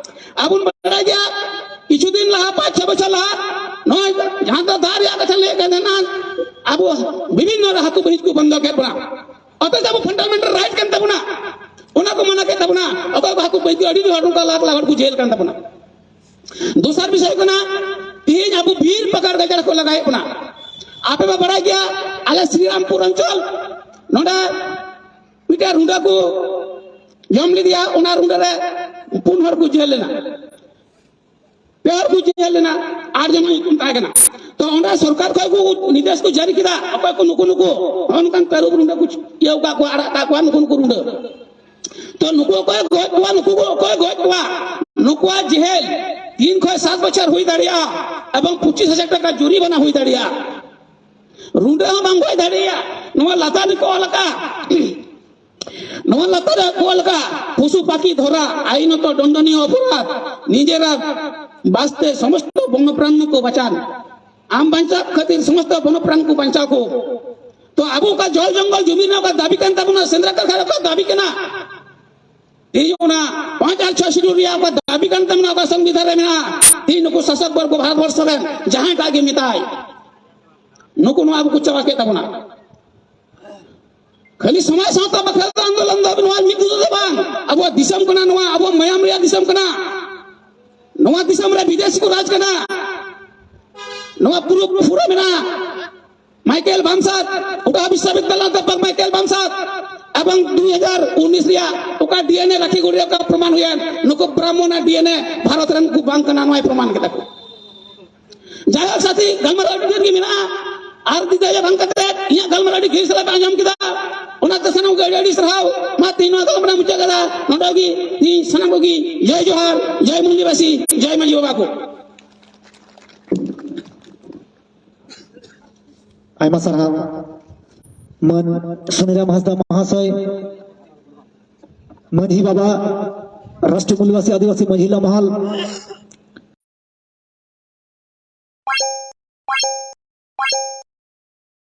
ᱟᱵᱚ ᱵᱚᱱ ᱵᱟᱲᱟᱭ ᱜᱮᱭᱟ, ᱠᱤᱪᱷᱩ ᱫᱤᱱ ᱞᱟᱦᱟ, ᱯᱟᱸᱪ ᱪᱷᱚ ᱵᱚᱪᱷᱚᱨ ᱞᱟᱦᱟ, ᱱᱚᱜᱼᱚᱭ ᱡᱟᱦᱟᱸ ᱫᱚ ᱫᱟᱜ ᱨᱮᱭᱟᱜ ᱠᱟᱛᱷᱟ ᱞᱟᱹᱭ ᱠᱟᱱ ᱛᱟᱦᱮᱱᱟ, ᱟᱵᱚ ᱵᱤᱵᱷᱤᱱᱱᱚ ᱨᱮ ᱦᱟᱹᱠᱩ ᱵᱟᱹᱦᱤᱡ ᱠᱚ ᱵᱚᱱᱫᱚ ᱠᱮᱫ ᱵᱚᱱᱟ᱾ ᱚᱛᱷᱚᱪᱚ ᱟᱵᱚ ᱯᱷᱟᱱᱰᱟᱢᱮᱱᱴᱟᱞ ᱨᱟᱭᱤᱴ ᱠᱟᱱ ᱛᱟᱵᱚᱱᱟ, ᱚᱱᱟ ᱠᱚ ᱢᱟᱱᱟ ᱠᱮᱫ ᱛᱟᱵᱚᱱᱟ᱾ ᱚᱠᱚᱭ ᱠᱚ ᱦᱟᱹᱠᱩ ᱵᱟᱹᱦᱤᱡ ᱠᱚ ᱟᱹᱰᱤ ᱰᱷᱮᱨ ᱦᱚᱲ, ᱱᱚᱝᱠᱟ ᱞᱟᱠᱷ ᱞᱟᱠᱷ ᱦᱚᱲ ᱠᱚ ᱡᱮᱞ ᱠᱟᱱ ᱛᱟᱵᱚᱱᱟ᱾ ᱫᱚᱥᱟᱨ ᱵᱤᱥᱚᱭ ᱠᱟᱱᱟ, ᱛᱮᱦᱮᱧ ᱟᱵᱚ ᱵᱤᱨ ᱯᱟᱠᱟᱲ ᱜᱟᱡᱟᱲ ᱠᱚ ᱞᱟᱜᱟᱭᱮᱫ ᱵᱚᱱᱟ᱾ ᱟᱯᱮ ᱢᱟ ᱵᱟᱲᱟᱭ ᱜᱮᱭᱟ, ᱟᱞᱮ ᱥᱨᱤᱨᱟᱢᱯᱩᱨ ᱚᱧᱪᱚᱞ ᱱᱚᱰᱮ ᱢᱤᱫᱴᱮᱱ ᱨᱩᱸᱰᱟᱹ ᱠᱚ ᱡᱚᱢ ᱞᱮᱫᱮᱭᱟ, ᱚᱱᱟ ᱨᱩᱸᱰᱟᱹ ᱨᱮ ᱯᱩᱱ ᱦᱚᱲ ᱠᱚ ᱡᱮᱞ ᱞᱮᱱᱟ, ᱯᱮ ᱦᱚᱲ ᱠᱚ ᱡᱮᱞ ᱞᱮᱱᱟ, ᱟᱴ ᱡᱚᱱ ᱧᱩᱛᱩᱢ ᱛᱟᱦᱮᱸ ᱠᱟᱱᱟ᱾ ᱛᱚ ᱚᱸᱰᱮ ᱥᱚᱨᱠᱟᱨ ᱠᱷᱚᱱ ᱠᱚ ᱱᱤᱨᱫᱮᱥ ᱠᱚ ᱡᱟᱹᱨᱤ ᱠᱮᱫᱟ, ᱚᱠᱚᱭ ᱠᱚ ᱱᱩᱠᱩ ᱱᱩᱠᱩ ᱱᱚᱜᱼᱚ ᱱᱚᱝᱠᱟᱱ ᱛᱟᱹᱨᱩᱵ ᱨᱩᱸᱰᱟᱹ ᱠᱚ ᱤᱭᱟᱹ ᱟᱠᱟᱫ ᱠᱚᱣᱟ, ᱟᱲᱟᱜ ᱟᱠᱟᱫ ᱠᱚᱣᱟ ᱱᱩᱠᱩ ᱱᱩᱠᱩ ᱨᱩᱸᱰᱟᱹ᱾ ᱛᱚ ᱱᱩᱠᱩ ᱚᱠᱚᱭ ᱜᱚᱡ ᱠᱚᱣᱟ, ᱱᱩᱠᱩ ᱠᱚ ᱚᱠᱚᱭ ᱜᱚᱡ ᱠᱚᱣᱟ, ᱱᱩᱠᱩᱣᱟᱜ ᱡᱮᱦᱮᱞ ᱛᱤᱱ ᱠᱷᱚᱱ ᱥᱟᱛ ᱵᱚᱪᱷᱚᱨ ᱦᱩᱭ ᱫᱟᱲᱮᱭᱟᱜᱼᱟ ᱮᱵᱚᱝ ᱯᱚᱸᱪᱤᱥ ᱦᱟᱡᱟᱨ ᱴᱟᱠᱟ ᱡᱩᱨᱤᱢᱟᱱᱟ ᱦᱩᱭ ᱫᱟᱲᱮᱭᱟᱜᱼᱟ᱾ ᱨᱩᱸᱰᱟᱹ ᱦᱚᱸ ᱵᱟᱝ ᱜᱚᱡ ᱫᱟᱲᱮᱭᱟᱜᱼᱟ᱾ ᱱᱚᱣᱟ ᱞᱟᱛᱟᱨ ᱨᱮᱠᱚ ᱚᱞ ᱟᱠᱟᱫ, ᱱᱚᱣᱟ ᱞᱟᱛᱟᱨ ᱨᱮ ᱚᱞ ᱟᱠᱟᱫ, ᱯᱚᱥᱩ ᱯᱟᱠᱷᱤ ᱫᱷᱚᱨᱟ ᱟᱭᱤᱱᱚᱛᱚ ᱫᱚᱱᱰᱚᱱᱤᱭᱚ ᱚᱯᱚᱨᱟᱫᱷ, ᱱᱤᱡᱮᱨᱟᱜ ᱵᱟᱥᱛᱮ ᱥᱚᱢᱚᱥᱛᱚ ᱵᱚᱱᱱᱚ ᱯᱨᱟᱬ ᱠᱚ ᱵᱟᱪᱟᱱ᱾ ᱟᱢ ᱵᱟᱧᱪᱟᱣ ᱠᱷᱟᱹᱛᱤᱨ ᱥᱚᱢᱚᱥᱛᱚ ᱵᱚᱱᱱᱚ ᱯᱨᱟᱬ ᱠᱚ ᱵᱟᱧᱪᱟᱣ ᱠᱚ᱾ ᱛᱚ ᱟᱵᱚ ᱚᱠᱟ ᱡᱚᱞ ᱡᱚᱝᱜᱚᱞ ᱡᱩᱢᱤ ᱨᱮᱱᱟᱜ ᱚᱠᱟ ᱫᱟᱹᱵᱤ ᱠᱟᱱ ᱛᱟᱵᱚᱱᱟ, ᱥᱮᱸᱫᱽᱨᱟ ᱠᱟᱨᱠᱷᱟᱱᱟ ᱚᱠᱟ ᱫᱟᱹᱵᱤ ᱠᱟᱱᱟ, ᱛᱮᱦᱮᱧ ᱚᱱᱟ ᱯᱟᱸᱪ ᱟᱨ ᱪᱷᱚᱭ ᱥᱤᱰᱩᱞ ᱨᱮᱭᱟᱜ ᱚᱠᱟ ᱫᱟᱹᱵᱤ ᱠᱟᱱ ᱛᱟᱵᱚᱱᱟ, ᱚᱠᱟ ᱥᱚᱝᱵᱤᱫᱷᱟᱱ ᱨᱮ ᱢᱮᱱᱟᱜᱼᱟ, ᱛᱮᱦᱮᱧ ᱱᱩᱠᱩ ᱥᱟᱥᱚᱠ ᱵᱚᱨᱜᱚ ᱵᱷᱟᱨᱚᱛ ᱵᱚᱨᱥᱚ ᱨᱮᱱ ᱡᱟᱦᱟᱸᱭ ᱴᱟᱜ ᱜᱮ ᱢᱮᱛᱟᱭ, ᱱᱩᱠᱩ ᱱᱚᱣᱟ ᱟᱵᱚ ᱠᱚ ᱪᱟᱵᱟ ᱠᱮᱫ ᱛᱟᱵᱚᱱᱟ᱾ ᱠᱷᱟᱹᱞᱤ ᱥᱚᱢᱟᱡᱽ ᱥᱟᱶᱛᱟ ᱵᱟᱠᱷᱨᱟ ᱫᱚ ᱟᱱᱫᱳᱞᱚᱱ ᱫᱚ ᱱᱚᱣᱟ ᱢᱤᱫ ᱫᱤᱱ ᱫᱚ ᱵᱟᱝ, ᱟᱵᱚᱣᱟᱜ ᱫᱤᱥᱚᱢ ᱠᱟᱱᱟ, ᱱᱚᱣᱟ ᱟᱵᱚᱣᱟᱜ ᱢᱟᱭᱟᱢ ᱨᱮᱭᱟᱜ ᱫᱤᱥᱚᱢ ᱠᱟᱱᱟ᱾ ᱱᱚᱣᱟ ᱫᱤᱥᱚᱢ ᱨᱮ ᱵᱤᱫᱮᱥᱤ ᱠᱚ ᱨᱟᱡᱽ ᱠᱟᱱᱟ᱾ ᱱᱚᱣᱟ ᱯᱩᱨᱟᱹ ᱯᱩᱨᱟᱹ ᱢᱮᱱᱟᱜᱼᱟ᱾ ᱢᱟᱭᱠᱮᱞ ᱵᱟᱢᱥᱟᱛ, ᱚᱴᱟ ᱵᱤᱥᱥᱚᱵᱤᱫᱽᱫᱟᱞᱚᱭ ᱫᱚ ᱵᱟᱝ, ᱢᱟᱭᱠᱮᱞ ᱵᱟᱢᱥᱟᱛ᱾ ᱮᱵᱚᱝ ᱫᱩᱭ ᱦᱟᱡᱟᱨ ᱩᱱᱤᱥ ᱨᱮᱭᱟᱜ ᱚᱠᱟ ᱰᱤ ᱮᱱ ᱮ ᱨᱟᱠᱷᱤᱜᱩᱲ ᱨᱮ ᱚᱠᱟ ᱯᱨᱚᱢᱟᱱ ᱦᱩᱭᱮᱱ, ᱱᱩᱠᱩ ᱵᱨᱟᱦᱢᱚᱱ ᱟᱜ ᱰᱤ ᱮᱱ ᱮ ᱵᱷᱟᱨᱚᱛ ᱨᱮᱱ ᱠᱚ ᱵᱟᱝ ᱠᱟᱱᱟ, ᱱᱚᱣᱟᱭ ᱯᱨᱚᱢᱟᱱ ᱠᱮᱫᱟ ᱠᱚ᱾ ᱡᱟᱭᱦᱳᱠ ᱥᱟᱛᱷᱤ, ᱜᱟᱞᱢᱟᱨᱟᱣ ᱟᱹᱰᱤ ᱰᱷᱮᱨ ᱜᱮ ᱢᱮᱱᱟᱜᱼᱟ᱾ ᱟᱨ ᱫᱤᱫᱟᱹ ᱵᱟᱝ ᱠᱟᱛᱮ ᱤᱧᱟᱹᱜ ᱜᱟᱞᱢᱟᱨᱟᱣ ᱟᱹᱰᱤ ᱜᱷᱟᱹᱲ ᱥᱟᱞᱟᱜ ᱯᱮ ᱟᱸᱡᱚᱢ ᱠᱮᱫᱟ᱾ ᱚᱱᱟᱛᱮ ᱥᱟᱱᱟᱢ ᱠᱚ ᱟᱹᱰᱤ ᱟᱹᱰᱤ ᱥᱟᱨᱦᱟᱣ᱾ ᱢᱟ ᱛᱮᱦᱮᱧ ᱱᱚᱣᱟ ᱜᱟᱞᱢᱟᱨᱟᱣ ᱢᱩᱪᱟᱹᱫ ᱠᱟᱫᱟ᱾ ᱱᱚᱰᱮ ᱜᱮ ᱛᱮᱦᱮᱧ ᱥᱟᱱᱟᱢ ᱠᱚᱜᱮ ᱡᱚᱭ ᱡᱚᱦᱟᱨ, ᱡᱚᱭ ᱢᱩᱞᱤᱵᱟᱥᱤ, ᱡᱚᱭ ᱢᱟᱹᱡᱷᱤ ᱵᱟᱵᱟ ᱠᱚ᱾ ᱟᱭᱢᱟ ᱥᱟᱨᱦᱟᱣ ᱢᱟᱹᱱ ᱥᱩᱱᱤᱨᱟᱢ ᱦᱟᱸᱥᱫᱟ ᱢᱚᱦᱟᱥᱚᱭ, ᱢᱟᱹᱡᱷᱤ ᱵᱟᱵᱟ, ᱨᱟᱥᱴᱨᱤᱭᱚ ᱢᱩᱞᱤᱵᱟᱥᱤ ᱟᱹᱫᱤᱵᱟᱹᱥᱤ ᱢᱟᱹᱡᱷᱤ ᱞᱟᱢᱟᱦᱟᱞ᱾